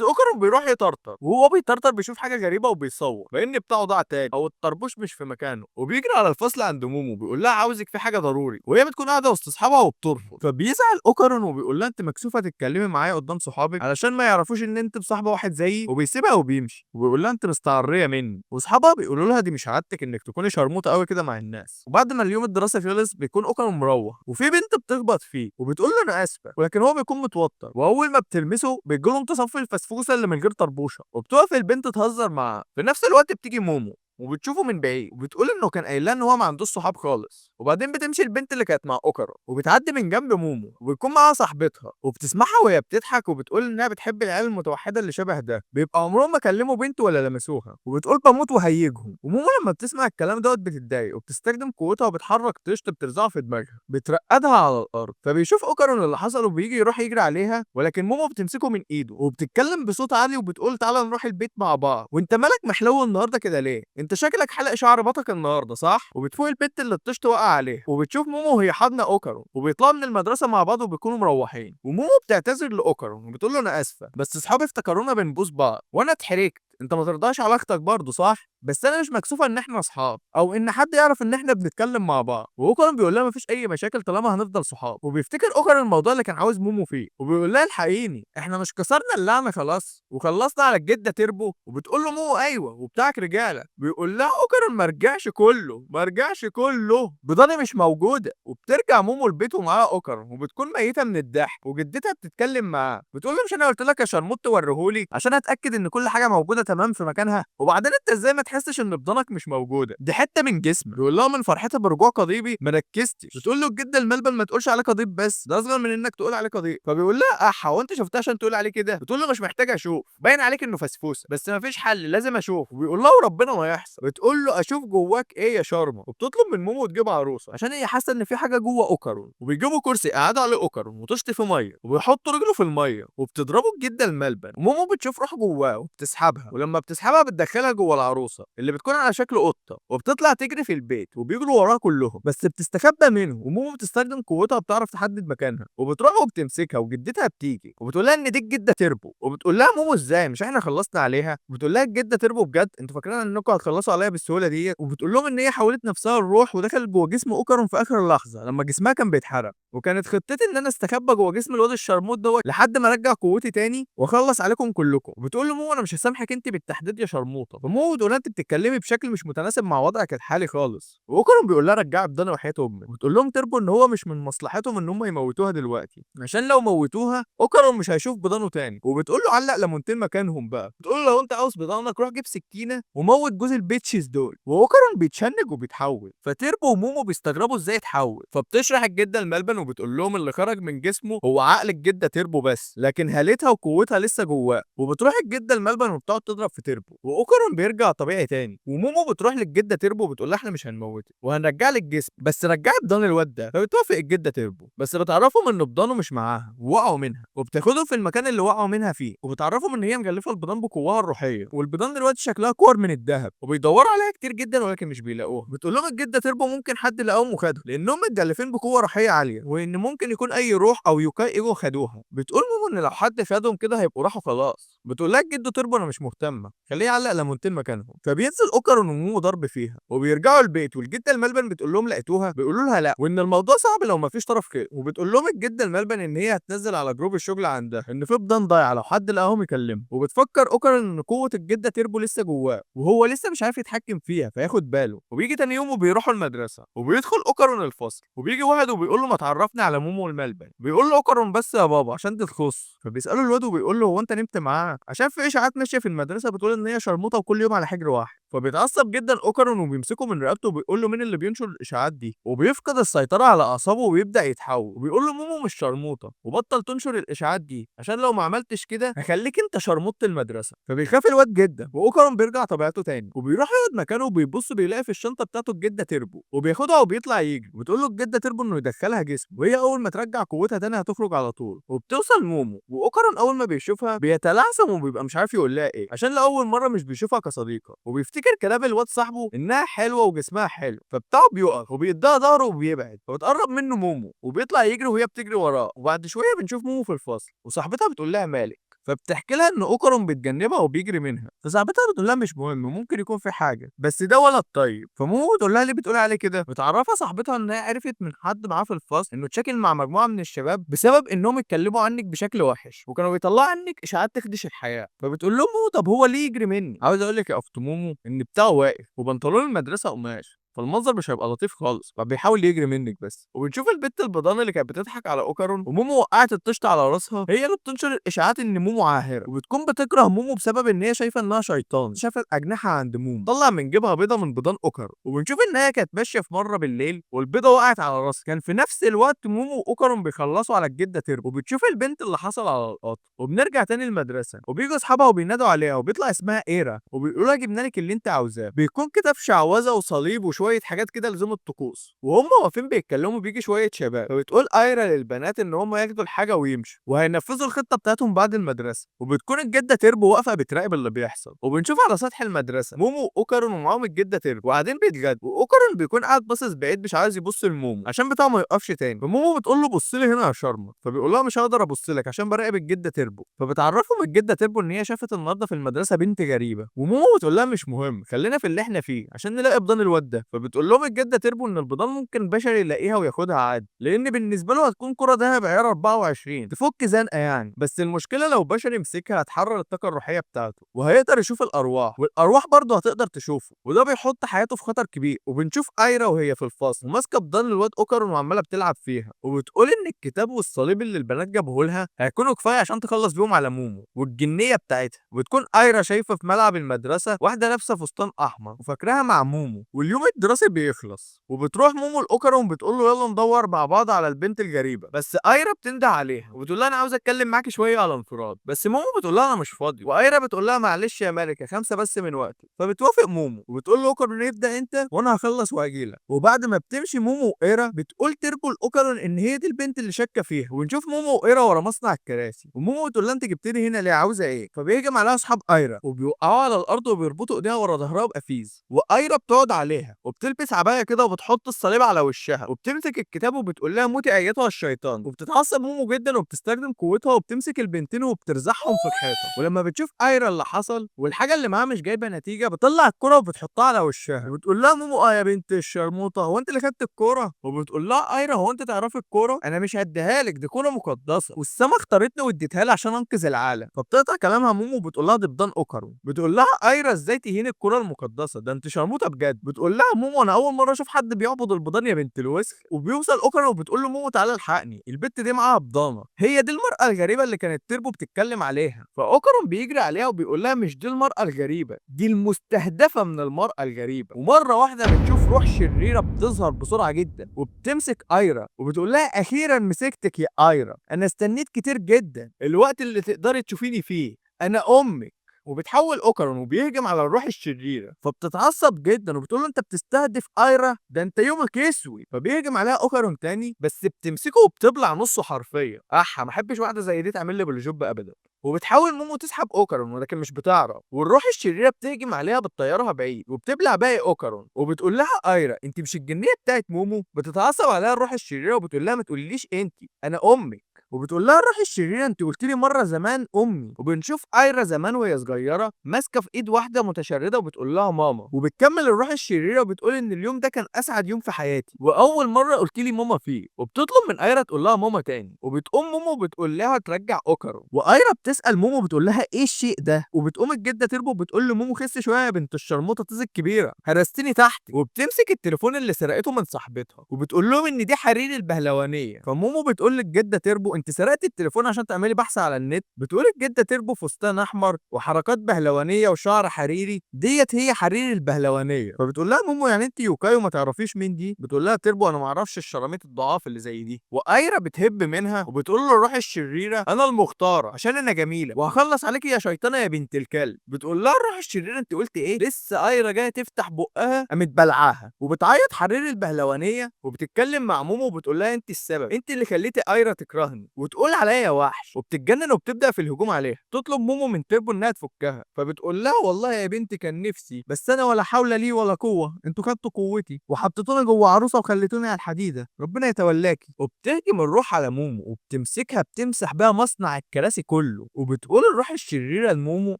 Speaker 1: اوكارون بيروح يطرطر، وهو بيطرطر بيشوف حاجة غريبة وبيصور لان بتاعه ضاع تاني او الطربوش مش في مكانه. وبيجري على الفصل عند مومو بيقول لها عاوزك في حاجة ضروري، وهي بتكون قاعدة وسط اصحابها وبترفض. فبيزعل اوكارون وبيقول لها انت مكسوفه تتكلمي معايا قدام صحابك علشان ما يعرفوش ان انت مصاحبه واحد زيي، وبيسيبها وبيمشي وبيقول لها انت مستعريه مني. واصحابها بيقولوا لها دي مش عادتك انك تكوني شرموطه قوي كده مع الناس. وبعد ما اليوم الدراسي خلص بيكون اوكارون مروح، وفي بنت بتخبط فيه فيه، وبتقول له انا اسفه، ولكن هو بيكون متوتر، واول ما بتلمسه بيجيله امتصاص الفسفوسه اللي من غير طربوشه، وبتقف البنت تهزر معاه. في نفس الوقت بتيجي مومو وبتشوفه من بعيد وبتقول انه كان قايل لها ان هو ما عندوش صحاب خالص. وبعدين بتمشي البنت اللي كانت مع اوكارون وبتعدي من جنب مومو وبيكون معاها صاحبتها، وبتسمعها وهي بتضحك وبتقول انها بتحب العيال المتوحده اللي شبه ده، بيبقى عمرهم ما كلموا بنت ولا لمسوها، وبتقول بموت وهيجهم. ومومو لما بتسمع الكلام دوت بتتضايق وبتستخدم قوتها وبتحرك طشت بترزعه في دماغها، بترقدها على الارض. فبيشوف اوكارون اللي حصل وبيجي يروح يجري عليها، ولكن مومو بتمسكه من ايده وبتتكلم بصوت عالي وبتقول تعالى نروح البيت مع بعض، وانت مالك محلو النهارده كده ليه؟ انت شكلك حلق شعر بطك النهارده صح؟ وبتفوق البت اللي الطشت وقع عليها، وبتشوف مومو وهي حاضنة اوكارون، وبيطلعوا من المدرسة مع بعض وبيكونوا مروحين. ومومو بتعتذر لاوكارون وبتقول له انا اسفه، بس اصحابي افتكرونا بنبوس بعض وانا اتحرجت، انت ما ترضاش على اختك برضه صح؟ بس انا مش مكسوفه ان احنا اصحاب او ان حد يعرف ان احنا بنتكلم مع بعض. واوكارون بيقول لها مفيش اي مشاكل طالما هنفضل صحاب. وبيفتكر اوكارون الموضوع اللي كان عاوز مومو فيه، وبيقول لها الحقيني احنا مش كسرنا اللعنة خلاص وخلصنا على الجدة تربو؟ وبتقول له مومو ايوه وبتاعك رجاله. بيقول لها اوكارون ما رجعش كله، ما رجعش كله، بضاني مش موجودة. وبترجع مومو البيت ومعاها اوكارون وبتكون ميته من الضحك، وجدتها بتتكلم معاها بتقول له مش انا قلت لك يا شرموط توريهولي عشان اتاكد ان كل حاجة موجودة تمام في مكانها، وبعدين انت ازاي ما تحسش ان بضانك مش موجودة، دي حتة من جسمك. بيقول لها من فرحتها برجوع قضيبي ما ركزتش. بتقول له الجدة الملبن ما تقولش عليه قضيب بس، ده اصغر من انك تقول عليه قضيب. فبيقول لها اح هو انت شفتها عشان تقول عليه كده؟ بتقول له مش محتاجه اشوف، باين عليك انه فسفوسه، بس ما فيش حل لازم اشوف. وبيقول لها وربنا ما يحصل. بتقول له اشوف جواك ايه يا شرمه، وبتطلب من مومو تجيب عروسه عشان هي حاسه ان في حاجة جوه اوكارون. وبيجيبوا كرسي قعدوا عليه اوكارون وطشت في مية، وبيحطوا رجله في المية وبتضربه الجدة الملبن، ومومو بتشوف روح جواه وبتسحبها، ولما بتسحبها بتدخلها جوه العروسة اللي بتكون على شكل قطة، وبتطلع تجري في البيت وبيجروا وراها كلهم، بس بتستخبى منهم. ومومو بتستخدم قوتها بتعرف تحدد مكانها، وبتروح وبتمسكها، وجدتها بتيجي وبتقول لها ان دي الجدة تربو. وبتقول لها مومو ازاي مش احنا خلصنا عليها؟ وبتقول لها الجدة تربو بجد انتوا فاكرين انكم هتخلصوا عليها بالسهولة دي؟ وبتقول لهم ان هي حولت نفسها الروح ودخلت جوه جسم اوكارون في اخر لحظة لما جسمها كان بيتحرق، وكانت خطتي ان انا استخبى جوه جسم الواد الشرموط دوت لحد ما ارجع قوتي تاني واخلص عليكم كلكم. وبتقول لمومو انا مش هسامحك انت بالتحديد يا شرموطه. فمومو بتقول لها انت بتتكلمي بشكل مش متناسب مع وضعك الحالي خالص. واوكارون بيقول لها رجعي بدنا وحياه امك. وبتقول لهم تربو ان هو مش من مصلحتهم ان هم يموتوها دلوقتي، عشان لو موتوها اوكارون مش هيشوف بضانه تاني. وبتقول له علق ليمونتين مكانهم بقى، بتقول له لو انت عاوز بضانك روح جيب سكينة وموت جوز ال bitches دول. واوكارون بيتشنج وبيتحول، فتربو ومومو بيستغربوا ازاي اتحول. فبتشرح الجدة الملبن وبتقول لهم اللي خرج من جسمه هو عقل الجدة تربو بس، لكن هالتها وقوتها لسه جواه. وبتروح الجدة الملبن وبتقعد تضرب في تربو، واوكارون بيرجع طبيعي تاني. ومومو بتروح للجده تربو وبتقول لها احنا مش هنموتك وهنرجع لك الجسم، بس رجعي بضان الواد ده. فبتوافق الجدة تربو، بس بتعرفهم ان بضانه مش معاها ووقعوا منها، وبتاخدهم في المكان اللي وقعوا منها فيه، وبتعرفهم ان هي مغلفه البضان بقواها الروحية، والبضان دلوقتي شكلها كور من الذهب، وبيدوروا عليها كتير جدا ولكن مش بيلاقوها. بتقول لهم الجدة تربو ممكن حد لقاهم وخدهم لانهم متغلفين بقوة روحية عالية، وان ممكن يكون اي روح او يوكاي ايجو خدوها. بتقول مومو ان لو حد خدهم كده هيبقوا راحوا خلاص. بتقول لها الجدة تربو انا مش مهتمة، خليه يعلق ليمونتين مكانهم. فبينزل اوكارون ومومو ضرب فيها، وبيرجعوا البيت، والجدة الملبن بتقول لهم لقيتوها؟ بيقولوا لها لا، وان الموضوع صعب لو مفيش طرف خير. وبتقول لهم الجدة الملبن ان هي هتنزل على group الشغل عندها ان في بضان ضايعة لو حد لقاهم يكلمه. وبتفكر اوكارون ان قوة الجدة تربو لسه جواه وهو لسه مش عارف يتحكم فيها فياخد باله. وبيجي تاني يوم وبيروحوا المدرسة، وبيدخل اوكارون الفصل، وبيجي واحد وبيقول له ما تعرفني على مومو الملبن. بيقول له اوكارون بس يا بابا عشان دي تخص. فبيساله الواد وبيقول له هو انت نمت معاه؟ عشان في اشاعات ماشية في المدرسة بتقول ان هي شرموطه وكل يوم على حجر واحد. فبيتعصب جدا اوكارون وبيمسكه من رقبته وبيقول له مين اللي بينشر الاشاعات دي، وبيفقد السيطرة على اعصابه وبيبدا يتحول، وبيقول له مومو مش شرموطه وبطل تنشر الاشاعات دي عشان لو ما عملتش كده هخليك انت شرموطه المدرسة. فبيخاف الواد جدا، واوكارون بيرجع طبيعته تاني، وبيروح يقعد مكانه وبيبص بيلاقي في الشنطة بتاعته الجدة تربو، وبياخدها وبيطلع يجري. وبتقول له الجدة تربو انه يدخلها جسمه، وهي اول ما ترجع قوتها تاني هتخرج على طول. وبتوصل مومو، واوكارون اول ما بيشوفها بيتلعثم وبيبقى مش عارف يقول لها ايه عشان لاول مرة مش بيشوفها كصديقه، وبيفتكر كلام الواد صاحبه انها حلوة وجسمها حلو. فبتاعه بيقف وبيديها ظهره وبيبعد. فبتقرب منه مومو وبيطلع يجري وهي بتجري وراه. وبعد شوية بنشوف مومو في الفصل، وصاحبتها بتقول لها مالك؟ فبتحكي لها ان اوكارون بيتجنبها وبيجري منها. فصاحبتها بتقول لها مش مهم ممكن يكون في حاجة، بس ده ولد طيب. فمومو بتقول لها ليه بتقول عليه كده؟ بتعرفها صاحبتها انها عرفت من حد معاه في الفصل انه اتشاكل مع مجموعة من الشباب بسبب انهم اتكلموا عنك بشكل وحش وكانوا بيطلعوا عنك اشاعات تخدش الحياة. فبتقول لهم مومو طب هو ليه يجري مني؟ عاوز اقول لك يا اخت مومو ان بتاعه واقف وبنطلون المدرسة قماش. فالمنظر مش هيبقى لطيف خالص، فبيحاول يجري منك بس. وبنشوف البت البيضانه اللي كانت بتضحك على اوكارون ومومو وقعت الطشت على راسها، هي اللي بتنشر الاشاعات ان مومو عاهره، وبتكون بتكره مومو بسبب ان هي شايفه انها شيطان، شافت اجنحة عند مومو، طلع من جيبها بيضة من بيضان اوكارون. وبنشوف ان هي كانت ماشية في مرة بالليل والبيضة وقعت على راسها، كان في نفس الوقت مومو واوكارون بيخلصوا على الجدة تيربو. وبتشوف البنت اللي حصل على القطر. وبنرجع تاني المدرسة وبيجوا اصحابها وبينادوا عليها وبيطلع اسمها ايرا وبيقولوا لها جبنا لك اللي انت عاوزاه، بيكون كده في شعوذه وصليب وشوية حاجات كده لزوم الطقوس. وهم واقفين بيتكلموا بيجي شوية شباب، فبتقول ايرا للبنات ان هم ياخدوا الحاجة ويمشوا وهينفذوا الخطة بتاعتهم بعد المدرسة. وبتكون الجدة تيربو واقفة بتراقب اللي بيحصل. وبنشوف على سطح المدرسة مومو واوكارون ومعاهم الجدة تيربو وقاعدين بيتغدوا، واوكارون بيكون قاعد باصص بعيد مش عايز يبص لمومو عشان بتاعه ما يوقفش تاني. فمومو بتقول له بص لي هنا يا شرمه، فبيقول لها مش هقدر ابص لك عشان براقب الجدة تيربو. فبتعرفهم الجدة تيربو ان هي شافت النهارده في المدرسة بنت غريبة، ومومو بتقول لها مش مهم خلينا في اللي احنا فيه عشان نلاقي بضان الواد ده. فبتقول لهم الجدة تيربو ان البضان ممكن بشري يلاقيها وياخدها عادي، لان بالنسبة له هتكون كره ذهب عيار 24 تفك زنقه يعني، بس المشكلة لو بشري مسكها هتحرر الطاقة الروحية بتاعته وهيقدر يشوف الارواح، والارواح برضه هتقدر تشوفه، وده بيحط حياته في خطر كبير. وبنشوف ايرا وهي في الفصل وماسكه بضان الواد اوكارون وعماله بتلعب فيها، وبتقول ان الكتاب والصليب اللي البنات جابوه لها هيكونوا كفاية عشان تخلص بيهم على مومو والجنيه بتاعتها. وبتكون ايرا شايفه في ملعب المدرسة واحدة لابسه فستان احمر وفاكراها مع مومو، واليوم الدراسي بيخلص وبتروح مومو لاوكارون بتقول له يلا ندور مع بعض على البنت الغريبة، بس ايرا بتنده عليها وبتقول لها انا عاوزه اتكلم معاكي شوية على انفراد، بس مومو بتقول لها انا مش فاضي، وايرا بتقول لها معلش يا ملكه 5 بس من وقتي. فبتوافق مومو وبتقول له اوكارون ابدا انت وانا هخلص واجيلك. وبعد ما بتمشي مومو وايرا بتقول تيربو لاوكارون ان هي دي البنت اللي شاكه فيها. وبنشوف مومو وايرا ورا مصنع الكراسي، ومومو بتقول لها انت جبتني هنا ليه عاوزه ايه؟ فبيهجم عليها اصحاب ايرا وبيوقعوها على الارض وبيربطوا ايديها ورا ظهرها بقفيز، وايرا بتقعد عليها وبتلبس عباية كده وبتحط الصليب على وشها وبتمسك الكتاب وبتقول لها موتي ايتها الشيطان. وبتتعصب مومو جدا وبتستخدم قوتها وبتمسك البنتين وبترزعهم في الحيطة. ولما بتشوف ايرا اللي حصل والحاجة اللي معاها مش جايبه نتيجة بتطلع الكره وبتحطها على وشها وبتقول لها مومو اه يا بنت الشرموطه هو انت اللي خدت الكورة؟ وبتقول لها ايرا هو انت تعرفي الكورة؟ انا مش هديها لك دي كورة مقدسة والسما اختارتني واديتها لي عشان انقذ العالم. فبتقطع كلامها مومو وبتقول لها دي بضان اوكارون. بتقول لها ايرا ازاي تهين الكورة المقدسة ده انت شرموطه بجد. بتقول لها مومو انا اول مرة اشوف حد بيعبد البضان يا بنت الوسخ. وبيوصل اوكارون وبتقول له مومو تعالى الحقني البت دي معاها بضانه، هي دي المراة الغريبة اللي كانت تيربو بتتكلم عليها. فاوكارون بيجري عليها وبيقول لها مش دي المراة الغريبة دي المستهدفة من المراة الغريبة. ومرة واحدة بنشوف روح شريرة بتظهر بسرعة جدا وبتمسك ايرا وبتقول لها اخيرا مسكتك يا ايرا، انا استنيت كتير جدا الوقت اللي تقدري تشوفيني فيه، انا امك. وبتحول اوكارون وبيهجم على الروح الشريرة، فبتتعصب جدا وبتقول له انت بتستهدف ايرا ده انت يومك يسوي. فبيهجم عليها اوكارون تاني بس بتمسكه وبتبلع نصه حرفيا. احا ما احبش واحدة زي دي تعمل لي blowjob ابدا. وبتحاول مومو تسحب اوكارون ولكن مش بتعرف، والروح الشريرة بتهجم عليها بتطيرها بعيد وبتبلع باقي اوكارون. وبتقول لها ايرا انت مش الجنيه بتاعت مومو؟ بتتعصب عليها الروح الشريرة وبتقول لها ما تقوليش انت انا امك. وبتقول لها الروح الشريرة انت قلت لي مرة زمان امي. وبنشوف ايرا زمان وهي صغيرة ماسكه في ايد واحدة متشرده وبتقول لها ماما. وبتكمل الروح الشريرة وبتقول ان اليوم ده كان اسعد يوم في حياتي واول مرة قلت لي ماما فيه. وبتطلب من ايرا تقول لها ماما تاني، وبتقوم مومو بتقول لها ترجع اوكارون. وايرا بتسال مومو بتقول لها ايه الشيء ده؟ وبتقوم الجدة تربو بتقول لمومو خس شوية يا بنت الشرموطه طيز الكبيرة هرستني تحت. وبتمسك التليفون اللي سرقته من صاحبتها وبتقول لهم ان دي حرير البهلوانيه. فمومو بتقول للجده تربو انت سرقتي التليفون عشان تعملي بحث على النت؟ بتقول الجدة تربو فستان احمر وحركات بهلوانيه وشعر حريري ديت هي حرير البهلوانيه. فبتقول لها مومو يعني انت يوكاي وما تعرفيش مين دي؟ بتقول لها تربو انا ما اعرفش الشراميط الضعاف اللي زي دي. وايرا بتهب منها وبتقول له الروح الشريرة انا المختارة عشان انا جميلة وهخلص عليكي يا شيطانه يا بنت الكلب. بتقول لها الروح الشريرة انت قلت ايه؟ لسه ايرا جاية تفتح بقها قامت بلعاها. وبتعيط حرير البهلوانيه وبتتكلم مع مومو وبتقول لها انت السبب، انت اللي خليتي ايرا تكرهني وتقول عليا وحش. وبتتجنن وبتبدا في الهجوم عليها. تطلب مومو من تيربو انها تفكها، فبتقول لها والله يا بنتي كان نفسي بس انا ولا حول لي ولا قوة، انتوا خدتوا قوتي وحطيتوني جوه عروسه وخليتوني على الحديدة، ربنا يتولاكي. وبتهجم الروح على مومو وبتمسكها بتمسح بيها مصنع الكراسي كله. وبتقول الروح الشريرة لمومو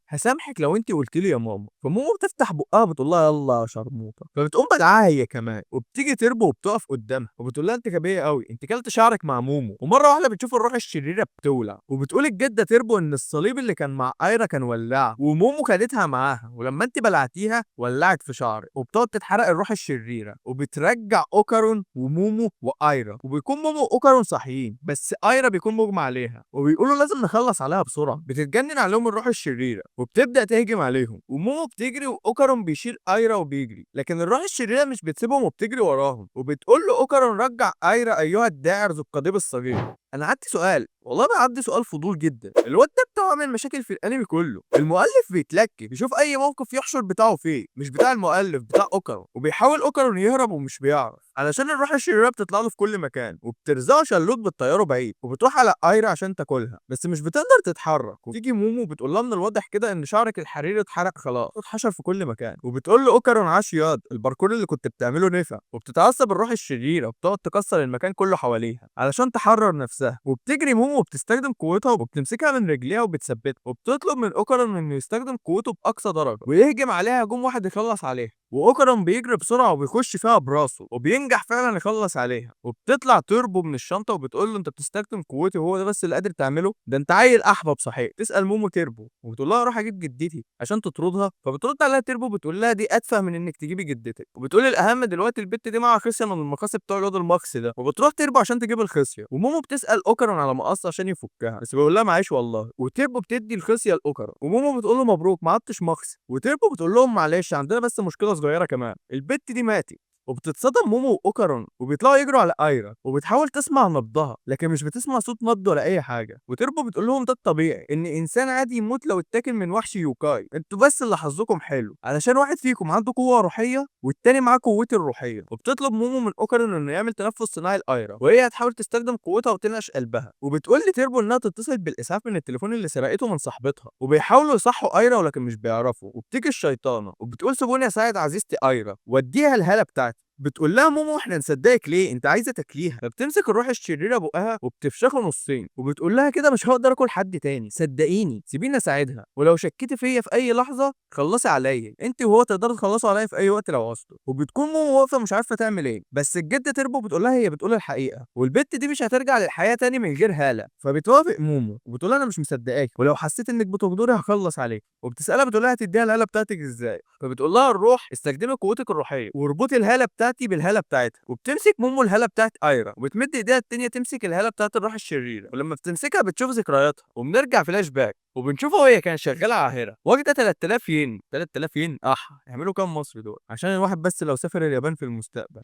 Speaker 1: هسامحك لو انت قلت لي يا ماما. فمومو بتفتح بقها بتقول لها يلا يا شرموطه، فبتقوم بدعاها هي كمان. وبتيجي تربو وبتقف قدامها وبتقول لها انت غبية قوي، انت كلت شعرك مع مومو. ومرة واحدة بتشوف الروح الشريرة بتولع. وبتقول الجدة تربو ان الصليب اللي كان مع ايرا كان ولاعه، ومومو خدتها معاها، ولما انت بلعتيها ولعت في شعرك، وبتقعد تتحرق الروح الشريرة. وبترجع اوكارون ومومو وايرا، وبيكون مومو واوكارون صاحيين، بس ايرا بيكون مغمى عليها، وبيقولوا لازم نخلص عليها بسرعة. بتتجنن عليهم الروح الشريرة وبتبدا تهجم عليهم، ومومو بتجري واوكارون بيشيل ايرا وبيجري، لكن الروح الشريرة مش بتسيبهم وبتجري وراهم. وبتقول له اوكارون رجع ايرا ايها الداعر ذو القضيب الصغير. انا عندي سؤال، والله بقى عندي سؤال فضول جدا، الواد ده بتاعه عامل مشاكل في الانمي كله، المؤلف بيتلكك يشوف اي موقف يحشر بتاعه فيه، مش بتاع المؤلف، بتاع اوكارون. وبيحاول اوكارون يهرب ومش بيعرف، علشان الروح الشريرة بتطلع له في كل مكان، وبترزعه شلوت بتطيره بعيد. وبتروح على ايرا عشان تاكلها، بس مش بتقدر تتحرك. وتيجي مومو بتقول لها من الواضح كده ان شعرك الحريري اتحرق خلاص، اتحشر في كل مكان. وبتقول له اوكارون عاش ياض، الباركور اللي كنت بتعمله نفع. وبتتعصب الروح الشريرة وبتقعد تكسر المكان كله حواليها علشان تحرر نفسها. وبتجري مومو وبتستخدم قوتها وبتمسكها من رجليها وبتثبتها، وبتطلب من اوكارون انه يستخدم قوته باقصى درجه ويهجم عليها هجوم واحد يخلص عليها. واوكارون بيجري بسرعة وبيخش فيها براسه وبينجح فعلا يخلص عليها. وبتطلع تربو من الشنطة وبتقول له انت بتستخدم قوتي وهو ده بس اللي قادر تعمله، ده انت عيل احبب صحيح. تسال مومو تربو وبتقول لها روح اجيب جدتي عشان تطردها، فبترد عليها تربو بتقول لها دي اتفه من انك تجيبي جدتك. وبتقول الاهم دلوقتي البت دي معاها خصيه من المقاصي بتوع الواد المقص ده. وبتروح تربو عشان تجيب الخصيه، ومومو بتسال اوكارون على مقص عشان يفكها، بس بيقول لها معيش والله. وتربو بتدي الخصيه لاوكارون، ومومو بتقول له مبروك ما عدتش مقص. وتربو بتقول لهم معلش عندنا بس مشكلة صغيرة كمان، البت دي ماتت. وبتتصدم مومو واوكارون وبيطلعوا يجروا على ايرا، وبتحاول تسمع نبضها لكن مش بتسمع صوت نبض ولا اي حاجة. وتربو بتقول لهم ده الطبيعي ان انسان عادي يموت لو اتاكل من وحش يوكاي، انتوا بس اللي حظكم حلو علشان واحد فيكم عنده قوة روحية والتاني معاه قوتي الروحية. وبتطلب مومو من اوكارون انه يعمل تنفس صناعي لايرا، وهي هتحاول تستخدم قوتها وتنعش قلبها. وبتقول لتربو انها تتصل بالاسعاف من التليفون اللي سرقته من صاحبتها، وبيحاولوا يصحوا ايرا ولكن مش بيعرفوا. وبتيجي الشيطانه وبتقول سيبوني اساعد عزيزتي ايرا واديها الهالة بتاعتي. بتقول لها مومو احنا نصدقك ليه، انت عايزه تاكليها. فبتمسك الروح الشريرة بقها وبتفشخه نصين، وبتقول لها كده مش هقدر اكل حد تاني، صدقيني سيبيني اساعدها، ولو شكيتي فيا في اي لحظة خلصي عليا، انت وهو تقدروا تخلصوا عليا في اي وقت لو عوزتوا. وبتكون مومو واقفة مش عارفه تعمل ايه، بس الجدة تربو بتقول لها هي بتقول الحقيقة، والبت دي مش هترجع للحياة تاني من غير هاله. فبتوافق مومو وبتقول لها انا مش مصدقاكي، ولو حسيت انك بتغدري هخلص عليك. وبتسالها بتقول لها هتديها الهالة بتاعتك ازاي، فبتقول لها الروح استخدمي قوتك الروحية واربطي الهالة بتاعتي بالهاله بتاعتها. وبتمسك مومو الهالة بتاعت ايرا، وبتمد ايديها التانية تمسك الهالة بتاعت الروح الشريرة، ولما بتمسكها بتشوف ذكرياتها. وبنرجع فلاش باك وبنشوفها وهي كانت شغالة عاهره واخده 3000 ين. 3000 ين يعملوا كام مصري دول؟ عشان الواحد بس لو سافر اليابان في المستقبل.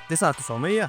Speaker 1: 9900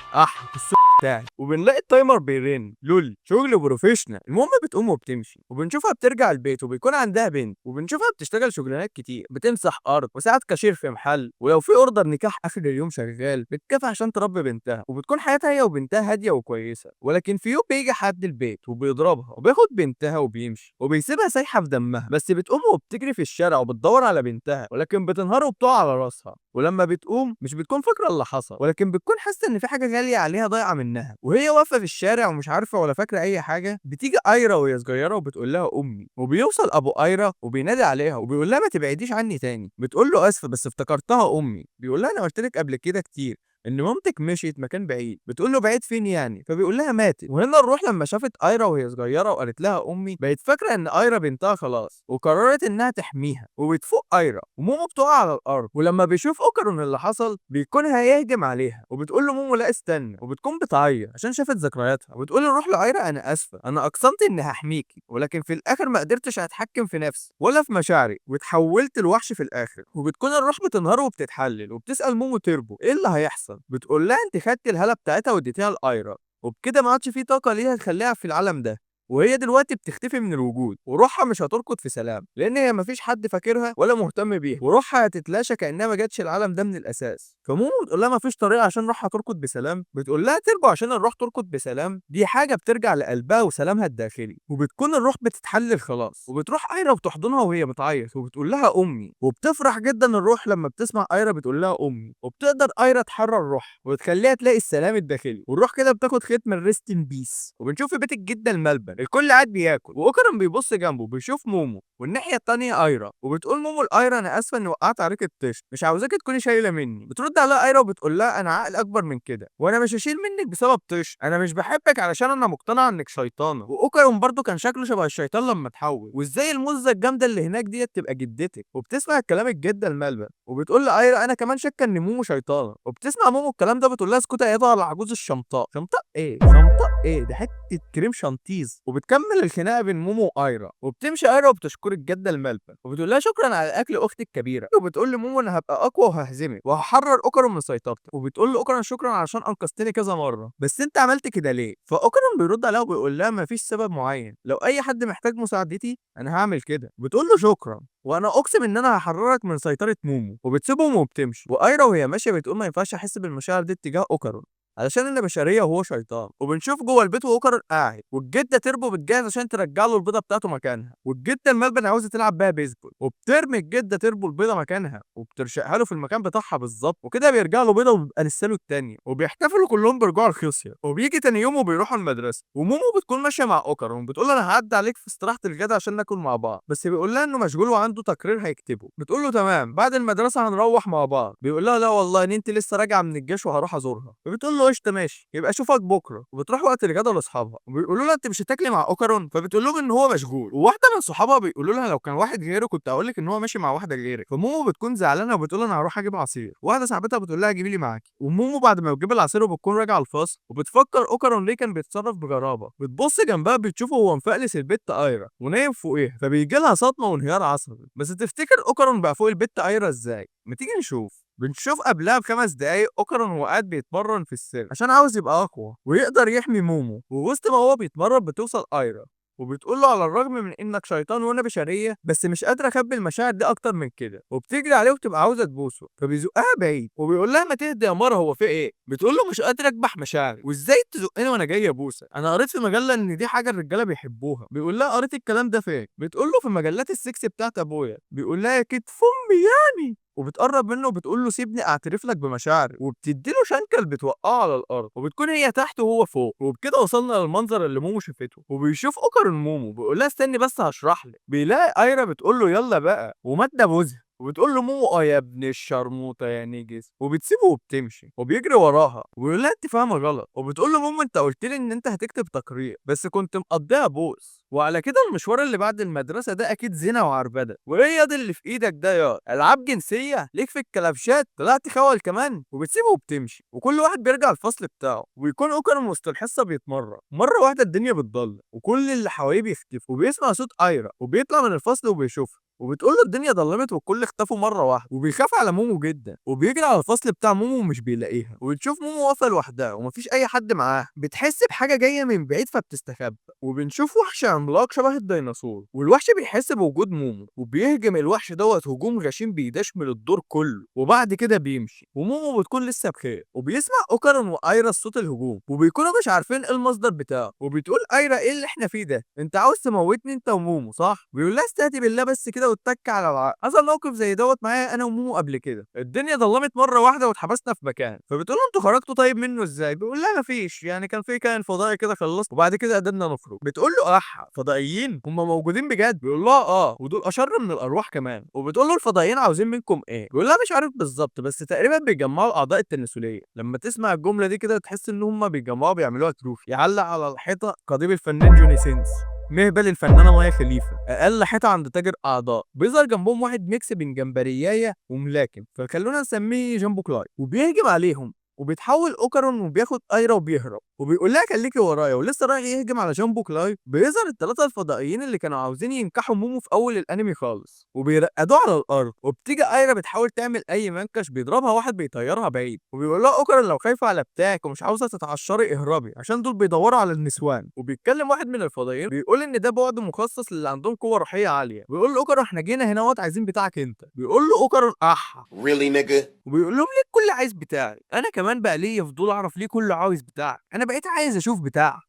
Speaker 1: السوق بتاعي. وبنلاقي ال timer بيرن، lol شغل professional. المهم بتقوم وبتمشي، وبنشوفها بترجع البيت وبيكون عندها بنت، وبنشوفها بتشتغل شغلانات كتير، بتمسح ارض وساعات كاشير في محل، ولو في order نكاح اخر اليوم شغال بتكافح عشان تربي بنتها. وبتكون حياتها هي وبنتها هادية وكويسة. ولكن في يوم بيجي حد البيت وبيضربها وبياخد بنتها وبيمشي وبيسيبها سايحه في دمها، بس بتقوم وبتجري في الشارع وبتدور على بنتها، ولكن بتنهار وبتقع على راسها. ولما بتقوم مش بتكون فاكره اللي حصل، ولكن بتكون حاسه ان في حاجة غالية عليها ضايعة منها. وهي واقفة في الشارع ومش عارفه ولا فاكره اي حاجة، بتيجي ايرا وهي صغيرة وبتقول لها امي. وبيوصل ابو ايرا وبينادي عليها وبيقول لها ما تبعديش عني تاني. بتقول له اسفه بس افتكرتها امي. بيقول لها انا قلت لك قبل كده كتير ان مامتك مشيت مكان بعيد. بتقول له بعيد فين يعني؟ فبيقول لها ماتت. وهنا الروح لما شافت ايرا وهي صغيرة وقالت لها امي، بقت فاكره ان ايرا بنتها خلاص، وقررت انها تحميها. وبتفوق ايرا ومومو بتقع على الارض، ولما بيشوف اوكارون اللي حصل بيكون هيهجم عليها، وبتقول له مومو لا استنى، وبتكون بتعيط عشان شافت ذكرياتها. وبتقول الروح لايرا انا اسفه، انا اقسمت اني هحميكي، ولكن في الاخر ما قدرتش اتحكم في نفسي ولا في مشاعري، واتحولت لوحش في الاخر. وبتكون الروح بتنهار وبتتحلل، وبتسال مومو تربو ايه اللي هيحصل. بتقول لها انت خدتي الهالة بتاعتها واديتيها لايرا، وبكده ما عادش في طاقة ليها تخليها في العالم ده، وهي دلوقتي بتختفي من الوجود، وروحها مش هتركض في سلام لان هي مفيش حد فاكرها ولا مهتم بيها، وروحها هتتلاشى كانها ما جاتش العالم ده من الاساس. فمومو بتقول لها مفيش طريقه عشان روحها تركض بسلام. بتقول لها ترجع عشان الروح تركض بسلام، دي حاجة بترجع لقلبها وسلامها الداخلي. وبتكون الروح بتتحلل خلاص، وبتروح ايرا وبتحضنها وهي بتعيط وبتقول لها امي. وبتفرح جدا الروح لما بتسمع ايرا بتقول لها امي، وبتقدر ايرا تحرر روحها وتخليها تلاقي السلام الداخلي. والروح كده بتاخد ختم ال rest in peace. وبنشوف في بيت الجدة الملبن الملبن. الكل قاعد بياكل، واوكرون بيبص جنبه بيشوف مومو، والناحية التانية ايرا. وبتقول مومو لايرا انا اسفه اني وقعت عليك الطشت، مش عاوزاك تكوني شايله مني. بترد عليها ايرا وبتقول لها انا عقل اكبر من كده، وانا مش هشيل منك بسبب طشت، انا مش بحبك علشان انا مقتنعة انك شيطانه. واوكرون برضو كان شكله شبه الشيطان لما اتحول، وازاي المزة الجامدة اللي هناك ديت تبقى جدتك. وبتسمع الكلام الجدة الملبن، وبتقول لايرا انا كمان شاكه ان مومو شيطانه. وبتسمع مومو الكلام ده بتقول لها اسكتي يا على عجوز الشمطاء. شمطاء ايه؟ شمطاء ايه ده؟ حتة كريم شانتيز. وبتكمل الخناقة بين مومو وايرا، وبتمشي ايرا وبتشكر الجدة الملبن وبتقول لها شكرا على الاكل اختي الكبيرة. وبتقول لمومو انا هبقى اقوى وههزمك وهحرر اوكرون من سيطرتك. وبتقول لاوكرون شكرا علشان انقذتني كذا مرة، بس انت عملت كده ليه؟ فاوكرون بيرد عليها وبيقول لها مفيش سبب معين، لو اي حد محتاج مساعدتي انا هعمل كده. بتقول له شكرا وانا اقسم ان انا هحررك من سيطرة مومو. وبتسيبهم وبتمشي. وايرا وهي ماشية بتقول ما ينفعش احس بالمشاعر دي اتجاه اوكرون علشان انا بشرية وهو شيطان. وبنشوف جوه البيت واوكرون قاعد، والجدة تربو بتجهز عشان ترجع له البيضة بتاعته مكانها، والجدة الملبن عاوزه تلعب بيها بيسبول، وبترمي الجدة تربو البيضة مكانها وبترشقها له في المكان بتاعها بالظبط، وكده بيرجع له بيضة وبيبقى لسه له التانية. وبيحتفلوا كلهم برجوع الخصيه. وبيجي تاني يوم وبيروحوا المدرسة، ومومو بتكون ماشية مع اوكرون بتقول له انا هعدي عليك في استراحة الغدا عشان ناكل مع بعض، بس بيقول لها انه مشغول وعنده تقرير هيكتبه. بتقول له تمام بعد المدرسة هنروح مع بعض. بيقول لها لا والله ان انت لسه راجعه من الجيش وهروح ازورها. فبتقول له قشطه ماشي يبقى اشوفك بكره. وبتروح وقت الغدا لاصحابها وبيقولوا لها انت مش هتاكلي مع اوكرون؟ فبتقول لهم ان هو مشغول. وواحدة من صحابها بيقولوا لها لو كان واحد غيره كنت اقول لك ان هو ماشي مع واحدة غيرك. فمومو بتكون زعلانة وبتقول انا هروح اجيب عصير. واحدة صاحبتها بتقول لها جيبي لي معاكي. ومومو بعد ما بتجيب العصير وبتكون راجعه الفصل وبتفكر اوكرون ليه كان بيتصرف بغرابة، بتبص جنبها بتشوفه هو مفقلس البت ايرا ونايم فوقيها، فبيجي لها صدمة وانهيار عصبي. بس تفتكر اوكرون بقى فوق البت ايرا ازاي؟ ما تيجي نشوف. بنشوف قبلها ب5 دقايق اوكرون وهو قاعد بيتمرن في السر عشان عاوز يبقى اقوى ويقدر يحمي مومو. ووسط ما هو بيتمرن بتوصل ايرا وبتقول له على الرغم من انك شيطان وانا بشرية بس مش قادرة اخبي المشاعر دي اكتر من كده. وبتجري عليه وبتبقى عاوزه تبوسه، فبيزقها بعيد وبيقول لها ما تهدي يا مرة هو في ايه؟ بتقول له مش قادرة اكبح مشاعري، وازاي تزقني وانا جاي ابوسك؟ انا قريت في مجلة ان دي حاجة الرجالة بيحبوها. بيقول لها قريت الكلام ده فين؟ بتقول له في مجلات السكس بتاعت ابويا. بيقول لها يا كتف امي يعني. وبتقرب منه وبتقول له سيبني اعترف لك بمشاعري، وبتدي له شنكل بتوقعه على الارض، وبتكون هي تحت وهو فوق. وبكده وصلنا للمنظر اللي مومو شافته. وبيشوف اوكرون مومو بيقول لها استني بس هشرح لك. بيلاقي ايرا بتقول له يلا بقى ومادة بوزها، وبتقول له مومو اه يا ابن الشرموطه يا نجس، وبتسيبه وبتمشي. وبيجري وراها وبيقول لها انت فاهمه غلط. وبتقول له مومو انت قلت لي ان انت هتكتب تقرير بس كنت مقضيها بوس، وعلى كده المشوار اللي بعد المدرسة ده اكيد زنا وعربده، وايه ياض اللي في ايدك ده يا العاب جنسية ليك في الكلبشات طلعت خول كمان. وبتسيبه وبتمشي. وكل واحد بيرجع الفصل بتاعه. وبيكون اوكرون وسط الحصة بيتمرن. مرة واحدة الدنيا بتضل وكل اللي حواليه بيختفوا، وبيسمع صوت ايرا وبيطلع من الفصل وبيشوفها وبتقول له الدنيا ضلمت والكل اختفوا مرة واحدة. وبيخاف على مومو جدا وبيجري على الفصل بتاع مومو ومش بيلاقيها. وبتشوف مومو واقفة لوحدها ومفيش اي حد معاها، بتحس بحاجة جاية من بعيد فبتستخبى. وبنشوف وحش عملاق شبه الديناصور، والوحش بيحس بوجود مومو وبيهجم الوحش دوت هجوم غشيم بيدشمل الدور كله، وبعد كده بيمشي ومومو بتكون لسه بخير. وبيسمع اوكرون وايرا صوت الهجوم وبيكونوا مش عارفين ايه المصدر بتاعه. وبتقول ايرا ايه اللي احنا فيه ده؟ انت عاوز تموتني انت ومومو صح؟ بيقول لها استهدي بالله بس كده واتك على العقل. حصل موقف زي دوت معايا انا ومومو قبل كده، الدنيا ضلمت مرة واحدة واتحبسنا في مكان. فبتقول له انتوا خرجتوا طيب منه ازاي؟ بيقول لها مفيش، يعني كان في كائن فضائي كده خلصت وبعد كده قدرنا نخرج. بتقول له اح فضائيين هم موجودين بجد؟ بيقول لها اه، ودول اشر من الارواح كمان. وبتقول له الفضائيين عاوزين منكم ايه؟ بيقول لها مش عارف بالظبط بس تقريبا بيجمعوا الاعضاء التناسلية. لما تسمع الجملة دي كده تحس ان هم بيجمعوا بيعملوها trophy. يعلق على الحيطة قضيب الفنان جوني سينس، مهبل الفنانة مايا خليفة، اقل حيطة عند تاجر اعضاء. بيظهر جنبهم واحد mix بين جمبريايه وملاكم فخلونا نسميه جامبو كلاي، وبيهجم عليهم وبيتحول اوكرون وبياخد ايرا وبيهرب. وبيقول لها خليكي ورايا، ولسه رايح يهجم على جامبو كلاي بيظهر الثلاثة الفضائيين اللي كانوا عاوزين ينكحوا مومو في اول الانمي خالص وبيرقدوه على الارض. وبتيجي ايرا بتحاول تعمل اي منكش بيضربها واحد بيطيرها بعيد. وبيقول لها اوكرون لو خايفة على بتاعك ومش عاوزه تتعشري اهربي عشان دول بيدوروا على النسوان. وبيتكلم واحد من الفضائيين بيقول ان ده بعد مخصص للي عندهم قوة روحية عالية. بيقول له اوكرون احنا جينا هنا وقت عايزين بتاعك انت. بيقول له اوكرون اح
Speaker 5: Really nigga؟
Speaker 1: وبيقول لهم ليه الكل عايز بتاعي؟ انا كمان بقى ليا فضول اعرف ليه كله عاوز بتاعك، انا بقيت عايز اشوف بتاعك.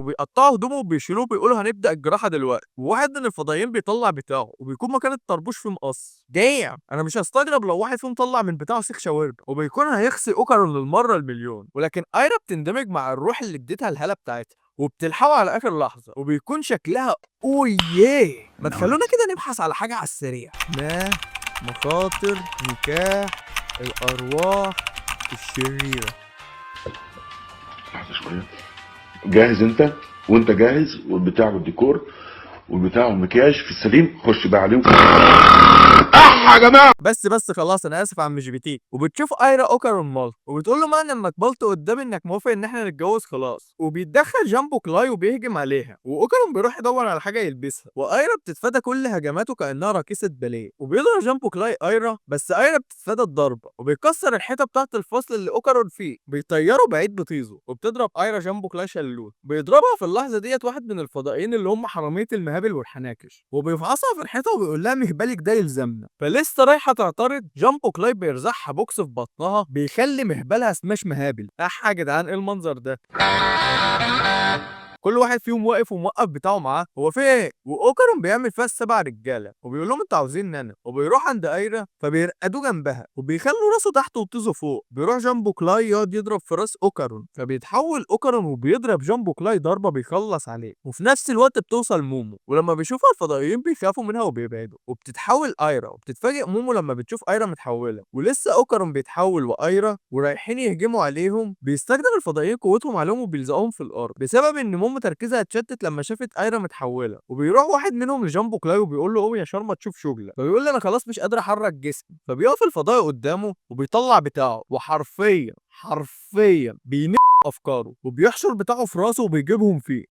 Speaker 1: وبيقطعوا هدومه وبيشيلوه بيقولوا هنبدا الجراحة دلوقتي. وواحد من الفضائيين بيطلع بتاعه وبيكون مكان الطربوش في مقص. damn، انا مش هستغرب لو واحد فيهم طلع من بتاعه سيخ شاورما، وبيكون هيخصي اوكارون للمرة المليون. ولكن ايرا بتندمج مع الروح اللي اديتها الهالة بتاعتها وبتلحقه على اخر لحظة، وبيكون شكلها oh yeah. ما تخلونا كده نبحث على حاجة على السريع. ما مخاطر نكاح الارواح الشريرة؟
Speaker 5: لحظة شوية. جاهز انت؟ وانت جاهز والبتاع والديكور والبتاع والمكياج في السليم، خش بقى عليهم. يا جماعة
Speaker 1: بس خلاص انا اسف يا عم GPT. وبتشوف ايرا اوكارون مالت وبتقول له معنى انك بلت قدامي انك موافق ان احنا نتجوز خلاص. وبيتدخل جامبو كلاي وبيهجم عليها، واوكارون بيروح يدور على حاجة يلبسها، وايرا بتتفادى كل هجماته كانها راقصه باليه. وبيضرب جامبو كلاي ايرا، بس ايرا بتتفادى الضربة وبيكسر الحيطة بتاعه الفصل اللي اوكارون فيه، بيطيره بعيد بطيزه. وبتضرب ايرا جامبو كلاي شلوت. بيضربها في اللحظة ديت واحد من الفضائيين اللي هم حرامية المهابل والحناكش، وبيفعصها في الحيطة وبيقول لها مهبلك ده يلزمنا. فلسه رايحة تعترض، جامبو كلاي بيرزعها بوكس في بطنها بيخلي مهبلها سماش مهابل. اح يا جدعان ايه المنظر ده؟ كل واحد فيهم واقف وموقف بتاعه معاه، هو في ايه؟ واوكارون بيعمل فيها السبع رجاله وبيقول لهم انتوا عاوزين انا، وبيروح عند ايرا فبيرقدوه جنبها وبيخلوا راسه تحت وطيزه فوق. بيروح جامبو كلاي يقعد يضرب في راس اوكارون، فبيتحول اوكارون وبيضرب جامبو كلاي ضربه بيخلص عليه. وفي نفس الوقت بتوصل مومو، ولما بيشوفها الفضائيين بيخافوا منها وبيبعدوا. وبتتحول ايرا، وبتتفاجئ مومو لما بتشوف ايرا متحوله. ولسه اوكارون بيتحول وايرا ورايحين يهجموا عليهم، بيستخدم الفضائيين قوتهم عليهم وبيلزقوهم في الارض بسبب ان مومو تركيزها اتشتت لما شافت ايرا متحوله. وبيروح واحد منهم لجامبو كلاي وبيقول له قوم يا شرمه تشوف شغلك، فبيقول له انا خلاص مش قادر احرك جسمي. فبيقف الفضائي قدامه وبيطلع بتاعه، وحرفيا حرفيا بينق افكاره وبيحشر بتاعه في راسه وبيجيبهم فيه.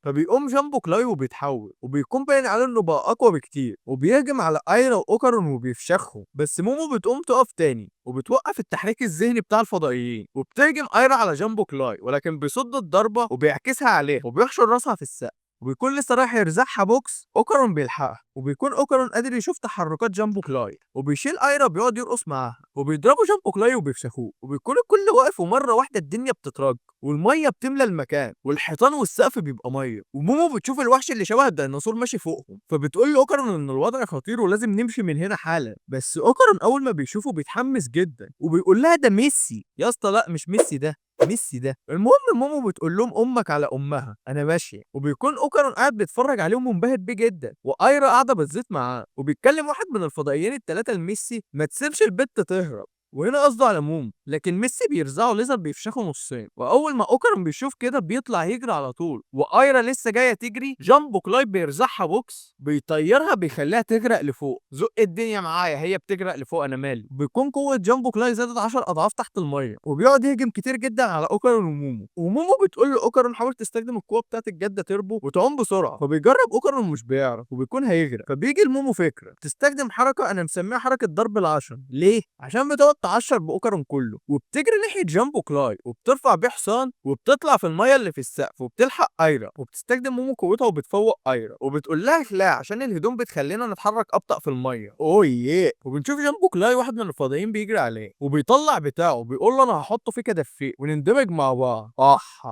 Speaker 1: فبيقوم جامبو كلاي وبيتحول، وبيكون باين عليه انه بقى اقوى بكتير، وبيهجم على ايرا واوكارون وبيفشخهم. بس مومو بتقوم تقف تاني وبتوقف التحريك الذهني بتاع الفضائيين، وبتهجم ايرا على جامبو كلاي، ولكن بيصد الضربة وبيعكسها عليها وبيحشر راسها في السقف. وبيكون لسه رايح يرزعها بوكس، اوكارون بيلحقها، وبيكون اوكارون قادر يشوف تحركات جامبو كلاي، وبيشيل ايرا بيقعد يرقص معاها، وبيضربوا جامبو كلاي وبيفشخوه. وبيكون الكل واقف، ومرة واحدة الدنيا بتترج والمية بتملى المكان والحيطان والسقف بيبقى مية. ومومو بتشوف الوحش اللي شبه الديناصور ماشي فوقهم، فبتقول لاوكارون ان الوضع خطير ولازم نمشي من هنا حالا. بس اوكارون اول ما بيشوفه بيتحمس جدا وبيقول لها ده ميسي يا اسطى. لا مش ميسي ده، ميسي ده. المهم مومو بتقول لهم امك على امها انا ماشية. وبيكون اوكارون قاعد بيتفرج عليهم منبهر بيه جدا، وايرا قاعدة بتزيط معاه. وبيتكلم واحد من الفضائيين الثلاثة لميسي ما تسيبش البت تهرب، وهنا قصده على مومو، لكن ميسي بيرزعه ليزر بيفشخه نصين. واول ما اوكرم بيشوف كده بيطلع يجري على طول، وايرا لسه جاية تجري، جامبو كلاي بيرزعها بوكس بيطيرها بيخليها تغرق لفوق. زق الدنيا معايا، هي بتغرق لفوق انا مالي. بيكون قوة جامبو كلاي زادت 10 اضعاف تحت المية، وبيقعد يهجم كتير جدا على اوكرون ومومو. ومومو بتقول له اوكرون حاول تستخدم القوة بتاعت الجدة تربو وتعوم بسرعة، فبيجرب اوكرون ومش بيعرف وبيكون هيغرق. فبيجي لمومو فكرة تستخدم حركة انا مسميها حركة ضرب العشرة. ليه؟ عشان بتقعد تعشر باوكرون كله، وبتجري ناحية جامبو كلاي وبترفع بيه حصان وبتطلع في المية اللي في السقف وبتلحق ايرا. وبتستخدم مومو قوتها وبتفوق ايرا وبتقول لها لا عشان الهدوم بتخلينا نتحرك ابطا في المية. oh yeah. وبنشوف جامبو كلاي واحد من الفضائيين بيجري عليه وبيطلع بتاعه وبيقول له انا هحطه فيك ادفيه ونندمج مع بعض.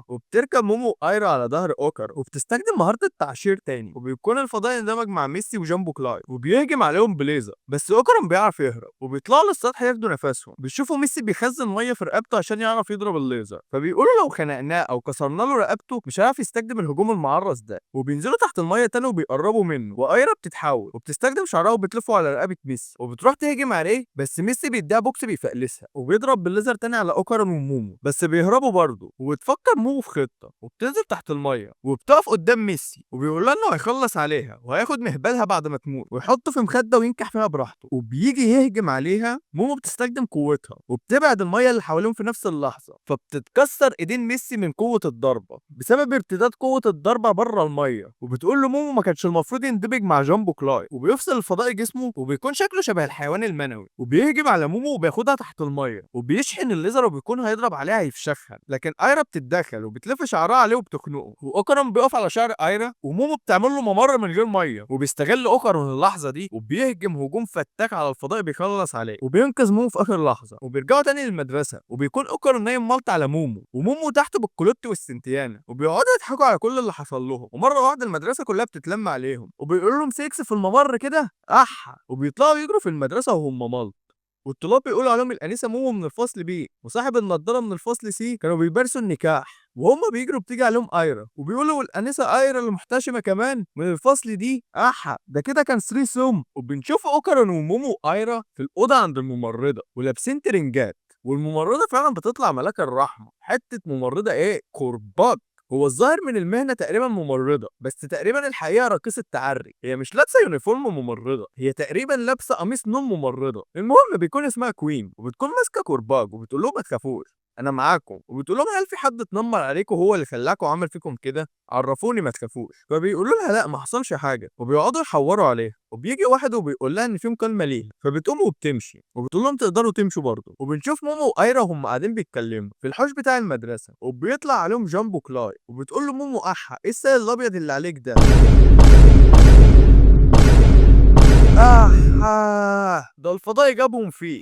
Speaker 1: وبتركب مومو ايرا على ظهر اوكر وبتستخدم مهارة التعشير تاني، وبيكون الفضائي اندمج مع ميسي وجامبو كلاي وبيهجم عليهم بليزر، بس اوكرم بيعرف يهرب وبيطلعوا للسطح ياخدوا نفسهم. بيشوفوا ميسي بيخزن مية في رقبته عشان يعرف يضرب الليزر، فبيقولوا لو خنقناه او كسرنا له رقبته مش هيعرف يستخدم الهجوم المعرص ده. وبينزلوا تحت المية تاني وبيقربوا منه، وايرا بتتحول وبتستخدم شعرها وبتلفه على رقبة ميسي وبتروح تهجم عليه، بس ميسي بيديها بوكس بيفقلسها وبيضرب بالليزر تاني على اوكرم ومومو، بس بيهربوا برضه. وبتفكر مومو في خطه وبتنزل تحت المية وبتقف قدام ميسي وبيقول لها انه هيخلص عليها وهياخد مهبلها بعد ما تموت ويحطه في مخده وينكح فيها براحته. وبيجي يهجم عليها، مومو بتستخدم قوتها وبتبعد المية اللي حواليهم في نفس اللحظة، فبتتكسر ايدين ميسي من قوة الضربة بسبب ارتداد قوة الضربة بره المية. وبتقول له مومو ما كانش المفروض يندمج مع جامبو كلاي، وبيفصل الفضائي جسمه وبيكون شكله شبه الحيوان المنوي، وبيهجم على مومو وبياخدها تحت المية وبيشحن الليزر وبيكون هيضرب عليها يفشخها، لكن ايرا بتتدخل وبتلف شعرها عليه وبتخنقه. واوكرم بيقف على شعر ايرا ومومو بتعمل له ممر من غير مية، وبيستغل اوكرم اللحظة دي وبيهجم هجوم فتاك على الفضائي بيخلص عليه وبينقذ مومو في اخر لاخر لحظة. وبيرجعوا تاني للمدرسة، وبيكون اوكارون نايم ملط على مومو، ومومو تحته بالكولوتي والسنتيانه، وبيقعدوا يضحكوا على كل اللي حصل لهم. ومرة واحدة المدرسة كلها بتتلم عليهم وبيقولوا لهم 6 في الممر كده احا، وبيطلعوا يجروا في المدرسة وهم ملط. والطلاب بيقولوا عليهم الانسة مومو من الفصل B وصاحب النضارة من الفصل C كانوا بيمارسوا النكاح. وهم بيجروا بتيجي عليهم ايرا، وبيقولوا الانسة ايرا المحتشمه كمان من الفصل D احا، ده كده كان threesome. وبنشوف اوكارون ومومو وايرا في الاوضة عند الممرضة ولابسين ترنجات، والممرضه فعلا بتطلع ملاك الرحمة، حتة ممرضة ايه كرباج. هو الظاهر من المهنة تقريبا ممرضة، بس تقريبا الحقيقة راقصه تعري، هي مش لابسه uniform ممرضة، هي تقريبا لابسه قميص نوم ممرضة. المهم بيكون اسمها كوين، وبتكون ماسكه كرباج وبتقول لهم ما تخافوش انا معاكم، وبتقول لهم هل في حد اتنمر عليكم هو اللي خلاكم وعمل فيكم كده؟ عرفوني ما تخافوش. فبيقولوا لها لا ما حصلش حاجة، وبيقعدوا يحوروا عليها. وبيجي واحد وبيقول لها ان في مكالمة ليها، فبتقوم وبتمشي وبتقول لهم تقدروا تمشوا برضه. وبنشوف مومو وايرا وهم قاعدين بيتكلموا في الحوش بتاع المدرسة، وبيطلع عليهم جامبو كلاي، وبتقول له مومو احا ايه السائل الابيض اللي عليك ده؟ احا ده الفضائي جابهم فيه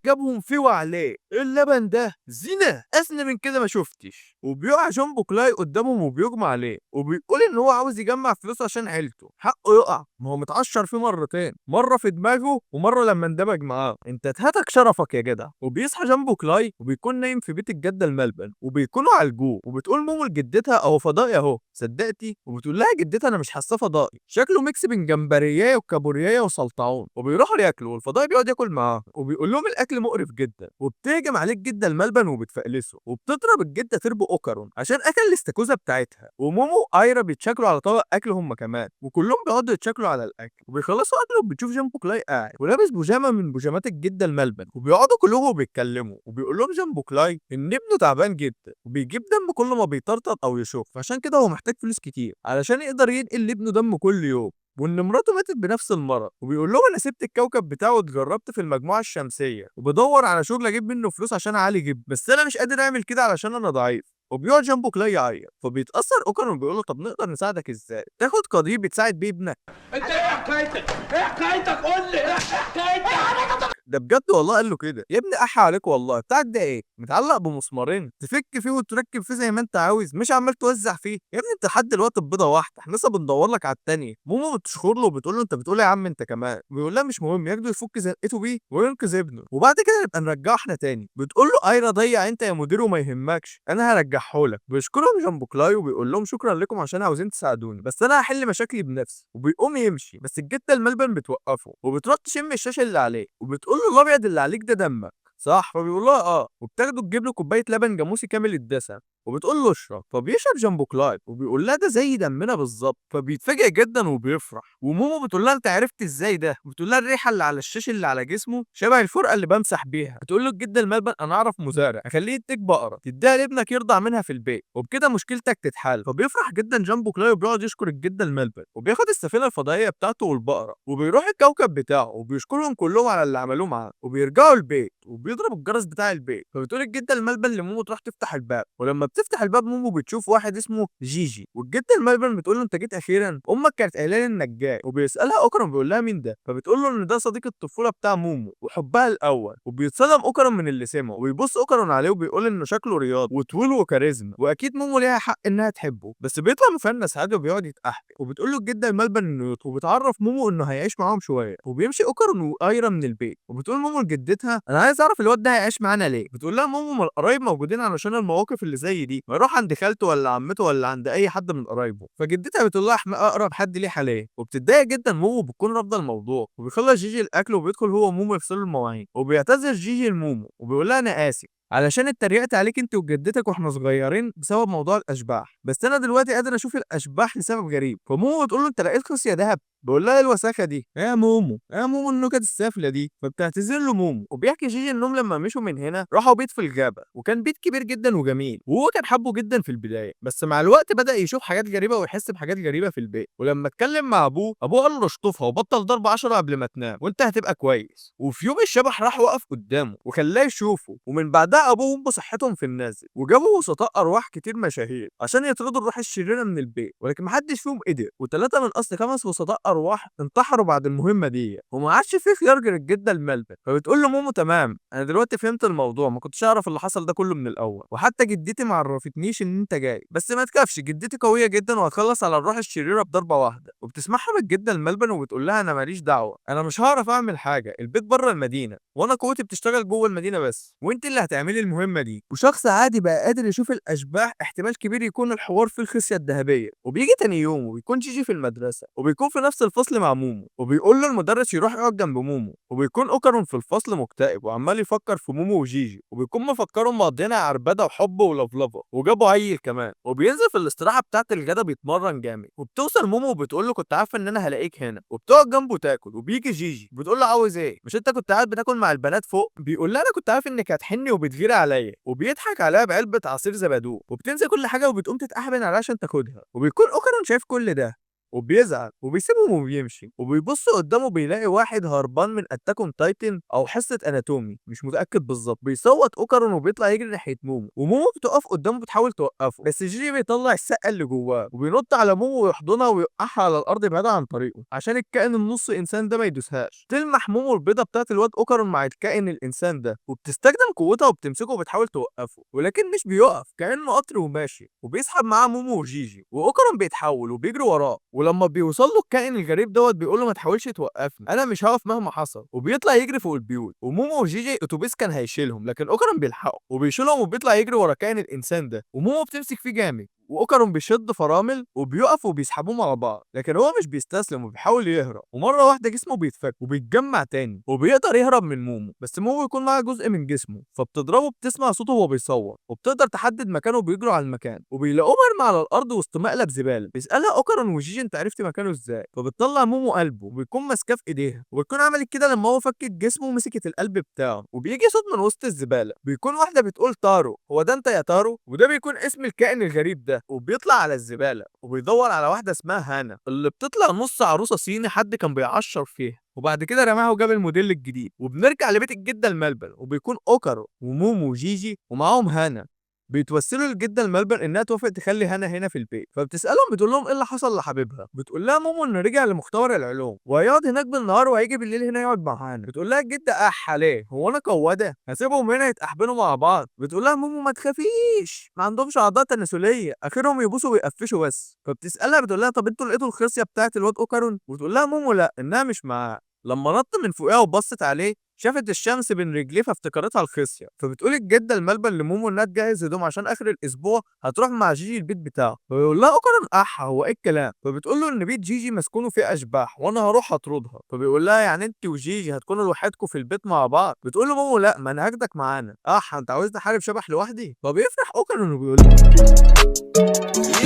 Speaker 1: جابهم فيه وعليه، ايه اللبن ده؟ زينة أزنى من كده ما شفتش. وبيقع جامبو كلاي قدامهم وبيغمى عليه، وبيقول ان هو عاوز يجمع فلوس عشان عيلته، حقه يقع، ما هو متعشر فيه مرتين، مرة في دماغه ومرة لما اندمج معاه، انت اتهتك شرفك يا جدع. وبيصحى جامبو كلاي وبيكون نايم في بيت الجدة الملبن، وبيكونوا عالجوه، وبتقول مومو لجدتها اهو فضائي اهو، صدقتي؟ وبتقول لها جدتها انا مش حاساه فضائي، شكله mix بين جمبريايه وكابوريايه وسلطعون. وبيروحوا ياكلوا والفضائي بيقعد ياكل معاهم، وبيقول لهم الاكل مقرف جدا، وبتهجم عليه الجدة الملبن وبتفقلسه، وبتضرب الجدة تربو اوكارون عشان اكل الاستاكوزا بتاعتها. ومومو وايرا بيتشكلوا على طبق اكل هم كمان، وكلهم بيقعدوا يتشكلوا على الاكل. وبيخلصوا اكل وبتشوف جامبو كلاي قاعد ولابس بيجامه من بيجامات الجدة الملبن، وبيقعدوا كلهم وبيتكلموا، وبيقول لهم جامبو كلاي ان ابنه تعبان جدا وبيجيب دم كل ما بيطرطق او يشوف، فعشان كده هو محتاج فلوس كتير علشان يقدر ينقل لابنه دم كل يوم، وان مراته ماتت بنفس المرض. وبيقول لهم انا سبت الكوكب بتاعه واتجربت في المجموعة الشمسية، وبدور على شغل اجيب منه فلوس عشان اعالج ابني، بس انا مش قادر اعمل كده علشان انا ضعيف. وبيقعد جامبو كلاي يعيط، فبيتاثر اوكارون وبيقول له طب نقدر نساعدك ازاي؟ تاخد قضيب بتساعد بيه ابنك.
Speaker 6: انت ايه حكايتك؟ ايه حكايتك؟ قول لي ايه حكايتك؟
Speaker 1: ده بجد والله قال له كده يا ابني احي عليك والله، بتاعك ده ايه؟ متعلق بمسمارين تفك فيه وتركب فيه زي ما انت عاوز، مش عمال توزع فيه يا ابني. انت لحد دلوقتي بيضة واحدة، احنا لسه بندور لك على الثانية. مومو بتشخر له وبتقول له انت بتقول ايه يا عم انت كمان؟ بيقول لها مش مهم، ياخده يفك زنقته بيه وينقذ ابنه، وبعد كده نبقى نرجعه احنا تاني. بتقول له ايرا ضيع انت يا مدير وما يهمكش انا هرجعه لك. بيشكرهم جامبو كلاي وبيقول لهم شكرا لكم عشان عاوزين تساعدوني، بس انا هحل مشاكلي بنفسي. وبيقوم يمشي، بس الجدة الملبن بتوقفه وبتروح تشم الشاشة اللي عليه، وبتقول له الابيض اللي عليك ده دمك صح؟ فبيقول لها اه، وبتاخده تجيب له كوباية لبن جاموسي كامل الدسم، وبتقول له اشرب، فبيشرب جامبو كلاي وبيقول لها ده زي دمنا بالظبط، فبيتفاجئ جدا وبيفرح. ومومو بتقول لها انت عرفت ازاي ده؟ بتقول لها الريحة اللي على الشاشة اللي على جسمه شبه الفرقة اللي بمسح بيها. بتقول له الجدة الملبن انا اعرف مزارع اخليه يديك بقرة تديها لابنك يرضع منها في البيت، وبكده مشكلتك تتحل. فبيفرح جدا جامبو كلاي وبيقعد يشكر الجدة الملبن، وبياخد السفينة الفضائية بتاعته والبقرة وبيروح الكوكب بتاعه وبيشكرهم كلهم على اللي عملوه معاه، وبيرجعوا البيت وبيضرب الجرس بتاع البيت. فبتقول الجدة الملبن لمومو تروح تفتح الباب، ولما بتفتح الباب مومو بتشوف واحد اسمه جيجي، والجدة الملبن بتقول له انت جيت اخيرا، امك كانت قايله لي انك جاي. وبيسالها اوكرم بيقول لها مين ده؟ فبتقول له ان ده صديق الطفولة بتاع مومو وحبها الاول. وبيتصدم اوكرم من اللي سمعه، وبيبص اوكرم عليه وبيقول انه شكله رياضي وطويل وكاريزما، واكيد مومو ليها حق انها تحبه، بس بيطلع مفنس عادي وبيقعد يتأحك. وبتقول له الجدة الملبن انه يطلع، وبتعرف مومو انه هيعيش معاهم شوية. وبيمشي اوكرم وايرا من البيت، وبتقول مومو لجدتها انا عايز اعرف الواد ده هيعيش معانا ليه؟ بتقول لها مومو ما القرايب موجودين علشان المواقف اللي زي دي، ما يروح عند خالته ولا عمته ولا عند اي حد من قرايبه. فجدتها بتقول لها احنا اقرب حد ليه حاليا، وبتتضايق جدا مومو وبتكون رافضه الموضوع. وبيخلص جيجي الاكل وبيدخل هو ومومو يغسلوا المواعين، وبيعتذر جيجي لمومو وبيقول لها انا اسف علشان اتريقت عليك انت وجدتك واحنا صغيرين بسبب موضوع الاشباح، بس انا دلوقتي قادر اشوف الاشباح لسبب غريب. فمومو بتقول له انت لقيت خصيه دهب؟ بيقول لها ايه الوساخه دي يا مومو، يا مومو النكت السافله دي. فبتعتذر له مومو. وبيحكي جيجي انهم لما مشوا من هنا راحوا بيت في الغابة، وكان بيت كبير جدا وجميل، وهو كان حبه جدا في البداية، بس مع الوقت بدا يشوف حاجات غريبة ويحس بحاجات غريبة في البيت. ولما اتكلم مع ابوه، ابوه قال له اشطفها وبطل ضرب 10 قبل ما تنام وانت هتبقى كويس. وفي يوم الشبح راح وقف قدامه وخلاه يشوفه، ومن بعدها ابوه وامه صحتهم في النازل، وجابوا وسطاء ارواح كتير مشاهير عشان يطردوا الروح الشريرة من البيت، ولكن محدش فيهم قدر. وثلاثة من اصل 5 وسطاء ارواح انتحروا بعد المهمة دي، وما عادش في خيار غير الجدة الملبن. فبتقول له مومو تمام، انا دلوقتي فهمت الموضوع، ما كنتش اعرف اللي حصل ده كله من الاول، وحتى جدتي ما عرفتنيش ان انت جاي، بس ما تخافش جدتي قوية جدا وهتخلص على الروح الشريرة بضربه واحدة. وبتسمعها من الجدة الملبن وبتقول لها انا ماليش دعوه، انا مش هعرف اعمل حاجة، البيت بره المدينة وانا قوتي بتشتغل جوه المدينة بس، وانت اللي هتعملي المهمة دي. وشخص عادي بقى قادر يشوف الاشباح، احتمال كبير يكون الحوار في الخصيه الذهبية. وبيجي تاني يوم وبيكون جيجي في المدرسة، وبيكون في نفس الفصل مع مومو، وبيقول له المدرس يروح يقعد جنب مومو. وبيكون اوكارون في الفصل مكتئب وعمال يفكر في مومو وجيجي، وبيكون مفكرهم مقضينها عربده وحب ولفلفه، وجابوا عيل كمان. وبينزل في الاستراحة بتاعه الغدا بيتمرن جامد، وبتوصل مومو وبتقول له كنت عارفه ان انا هلاقيك هنا، وبتقعد جنبه تاكل. وبيجي جيجي بتقول له عاوز ايه؟ مش انت كنت قاعد بتاكل مع البنات فوق؟ بيقول لها انا كنت عارف انك هتحني وبتغيري عليا، وبيضحك عليها بعلبه عصير زبادو. وبتنسى كل حاجة وبتقوم تتأحبن عليها عشان تاخدها. وبيكون اوكارون شايف كل ده وبيزعل وبيسيبهم وبيمشي. وبيبص قدامه بيلاقي واحد هربان من Attack on Titan او حصة anatomy مش متاكد بالظبط. بيصوت اوكارون وبيطلع يجري ناحية مومو، ومومو بتقف قدامه بتحاول توقفه، بس جيجي بيطلع السقه اللي جواه وبينط على مومو ويحضنها ويوقعها على الارض بعيد عن طريقه عشان الكائن النص انسان ده ما يدوسهاش. تلمح مومو البيضة بتاعت الواد اوكارون مع الكائن الانسان ده، وبتستخدم قوتها وبتمسكه وبتحاول توقفه، ولكن مش بيقف كانه قطر وماشي، وبيسحب معاه مومو وجيجي. واوكارون بيتحول وبيجري وراه، ولما بيوصل له الكائن الغريب دوت بيقول له ما تحاولش توقفني، انا مش هقف مهما حصل. وبيطلع يجري فوق البيوت، ومومو وجيجي اتوبيس كان هيشيلهم، لكن اوكارون بيلحقه وبيشيلهم وبيطلع يجري ورا كائن الانسان ده، ومومو بتمسك فيه جامد، واوكارون بيشد فرامل وبيقف وبيسحبوه مع بعض، لكن هو مش بيستسلم وبيحاول يهرب. ومرة واحدة جسمه بيتفك وبيتجمع تاني وبيقدر يهرب من مومو، بس مومو بيكون معاه جزء من جسمه، فبتضربه بتسمع صوته وهو بيصوت، وبتقدر تحدد مكانه وبيجروا على المكان، وبيلاقوه مرمي على الارض وسط مقلب زبالة. بيسالها اوكارون وجيجي انت عرفتي مكانه ازاي؟ فبتطلع مومو قلبه وبيكون ماسكاه في ايديها، وبتكون عملت كده لما هو فكت جسمه ومسكت القلب بتاعه. وبيجي صوت من وسط الزبالة، بيكون واحدة بتقول تارو، هو ده انت يا تارو؟ وده بيكون اسم الكائن الغريب ده. وبيطلع على الزبالة وبيدور على واحدة اسمها هانا، اللي بتطلع نص عروسه صيني حد كان بيعشر فيها، وبعد كده رماها وجاب الموديل الجديد. وبنرجع لبيت الجدة الملبن، وبيكون اوكارو ومومو وجيجي ومعاهم هانا بيتوسلوا للجده الملبن انها توافق تخلي هانا هنا في البيت. فبتسالهم بتقول لهم ايه اللي حصل لحبيبها؟ بتقول لها مومو انه رجع لمختبر العلوم وهيقعد هناك بالنهار وهيجي بالليل هنا يقعد مع هانا. بتقول لها الجدة اح ليه، هو انا قواده هسيبهم هنا يتأحبنوا مع بعض؟ بتقول لها مومو ما تخافيش، ما عندهمش اعضاء تناسلية، اخرهم يبوسوا ويقفشوا بس. فبتسالها بتقول لها طب انتوا لقيتوا الخصيه بتاعت الواد اوكارون؟ وتقول لها مومو لا، انها مش معاه. لما نط من فوقها وبصت عليه شافت الشمس بين رجليه فافتكرتها الخصيه. فبتقول الجدة الملبن لمومو انها تجهز هدوم عشان اخر الاسبوع هتروح مع جيجي البيت بتاعه. فبيقول لها اوكارون اح هو ايه الكلام؟ فبتقول له ان بيت جيجي مسكونة فيه اشباح وانا هروح اطردها. فبيقول لها يعني انت وجيجي هتكونوا لوحدكم في البيت مع بعض؟ بتقول له مومو لا، ما انا هاخدك معانا. اح انت عاوزني احارب شبح لوحدي؟ فبيفرح اوكارون وبيقول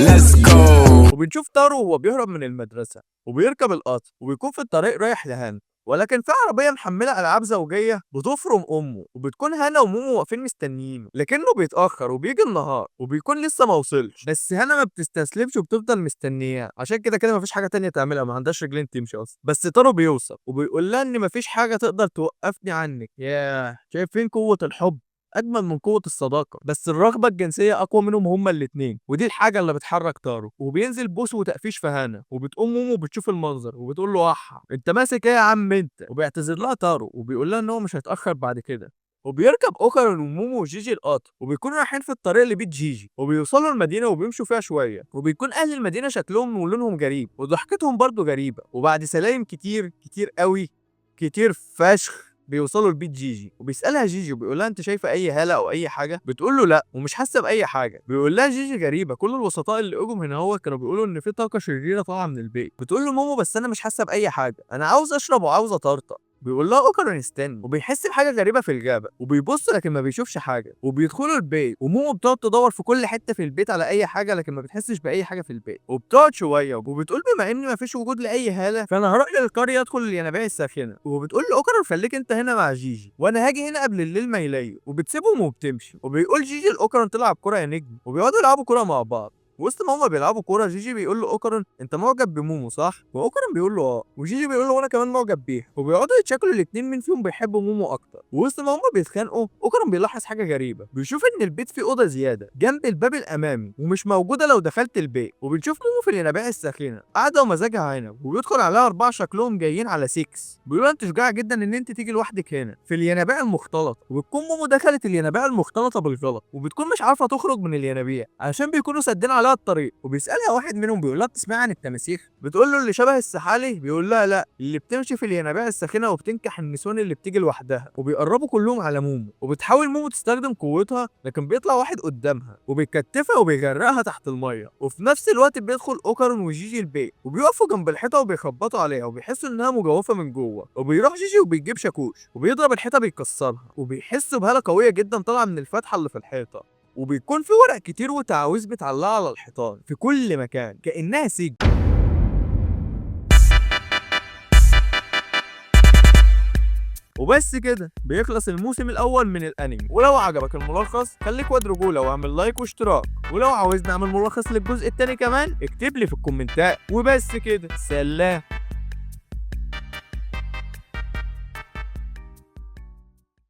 Speaker 7: Let's go.
Speaker 1: وبنشوف تارو وهو بيهرب من المدرسة وبيركب القطر، وبيكون في الطريق رايح لهانا، ولكن في عربية محملة ألعاب زوجية بتفرم أمه، وبتكون هانا ومومو واقفين مستنيينه، لكنه بيتأخر وبيجي النهار وبيكون لسه ما وصلش. بس هانا ما بتستسلمش وبتفضل مستنياه، عشان كده كده مفيش حاجة تانية تعملها، ما عندهاش رجلين تمشي أصلا. بس تارو بيوصل وبيقول لها إن مفيش حاجة تقدر توقفني عنك. ياه، شايفين قوة الحب اجمل من قوة الصداقة، بس الرغبة الجنسية اقوى منهم هما الاثنين، ودي الحاجة اللي بتحرك تارو. وبينزل بوس وتقفيش في هانا، وبتقوم مومو بتشوف المنظر وبتقول له احا انت ماسك ايه يا عم انت؟ وبيعتذر لها تارو وبيقول لها ان هو مش هيتاخر بعد كده. وبيركب اوكارون ومومو وجيجي القطر، وبيكونوا رايحين في الطريق لبيت جيجي، وبيوصلوا المدينة وبيمشوا فيها شوية، وبيكون اهل المدينة شكلهم ولونهم غريب وضحكتهم برضو غريبة. وبعد سلايم كتير كتير قوي كتير فشخ بيوصلوا لبيت جيجي، وبيسالها جيجي وبيقول لها انت شايفه اي هاله او اي حاجة؟ بتقول له لا، ومش حاسه باي حاجة. بيقول لها جيجي غريبة، كل الوسطاء اللي اجوا هنا هو كانوا بيقولوا ان في طاقة شريرة طالعه من البيت. بتقول له مومو بس انا مش حاسه باي حاجة، انا عاوز اشرب وعاوز اطرطق. بيقول لها اوكارون استني، وبيحس بحاجة غريبة في الغابة وبيبص لكن ما بيشوفش حاجة. وبيدخلوا البيت ومومو بتقعد تدور في كل حتة في البيت على اي حاجة، لكن ما بتحسش باي حاجة في البيت. وبتقعد شوية وبتقول بما ان ما فيش وجود لاي هاله فانا هروح للقريه ادخل الينابيع الساخنة. وبتقول لاوكارون خليك انت هنا مع جيجي وانا هاجي هنا قبل الليل ما يليل، وبتسيبهم وبتمشي. وبيقول جيجي لاوكارون تلعب كورة يا نجم، وبيقعدوا يلعبوا كورة مع بعض. وسط ما هما بيلعبوا كورة جيجي بيقول له اوكارون انت معجب بمومو صح؟ واوكارون بيقول له اه، وجيجي بيقول له وانا كمان معجب بيها، وبيقعدوا يتشاكلوا الاثنين مين فيهم بيحب مومو اكتر. ووسط ما هما بيتخانقوا اوكارون بيلاحظ حاجة غريبة، بيشوف ان البيت فيه اوضة زيادة جنب الباب الامامي ومش موجودة لو دخلت البيت. وبنشوف مومو في الينابيع الساخنة قاعدة ومزاجها عنب، وبيدخل عليها 4 شكلهم جايين على 6، بيقولوا انت شجاعة جدا ان انت تيجي لوحدك هنا في الينابيع المختلطة. وبتكون مومو دخلت الينابيع المختلطة بالغلط، وبتكون مش عارفه تخرج من الينابيع عشان بيكونوا سدين عليها الطريق. وبيسالها واحد منهم بيقول لها بتسمعي عن التماسيح؟ بتقول له اللي شبه السحالي؟ بيقول لها لا، اللي بتمشي في الينابيع الساخنة وبتنكح النسوان اللي بتيجي لوحدها. وبيقربوا كلهم على مومو، وبتحاول مومو تستخدم قوتها، لكن بيطلع واحد قدامها وبيكتفها وبيغرقها تحت المية. وفي نفس الوقت بيدخل اوكارون وجيجي البيت، وبيقفوا جنب الحيطة وبيخبطوا عليها وبيحسوا انها مجوفة من جوه. وبيروح جيجي وبيجيب شاكوش وبيضرب الحيطة بيكسرها، وبيحسوا بهاله قوية جدا طالعه من الفتحة اللي في الحيطة، وبيكون في ورق كتير وتعاويذ متعلقه على الحيطان في كل مكان كانها سجن. وبس كده بيخلص الموسم الاول من الانمي. ولو عجبك الملخص خليك واد رجوله واعمل like واشتراك، ولو عاوزني اعمل ملخص للجزء التاني كمان اكتب لي في الكومنتات. وبس كده، سلام.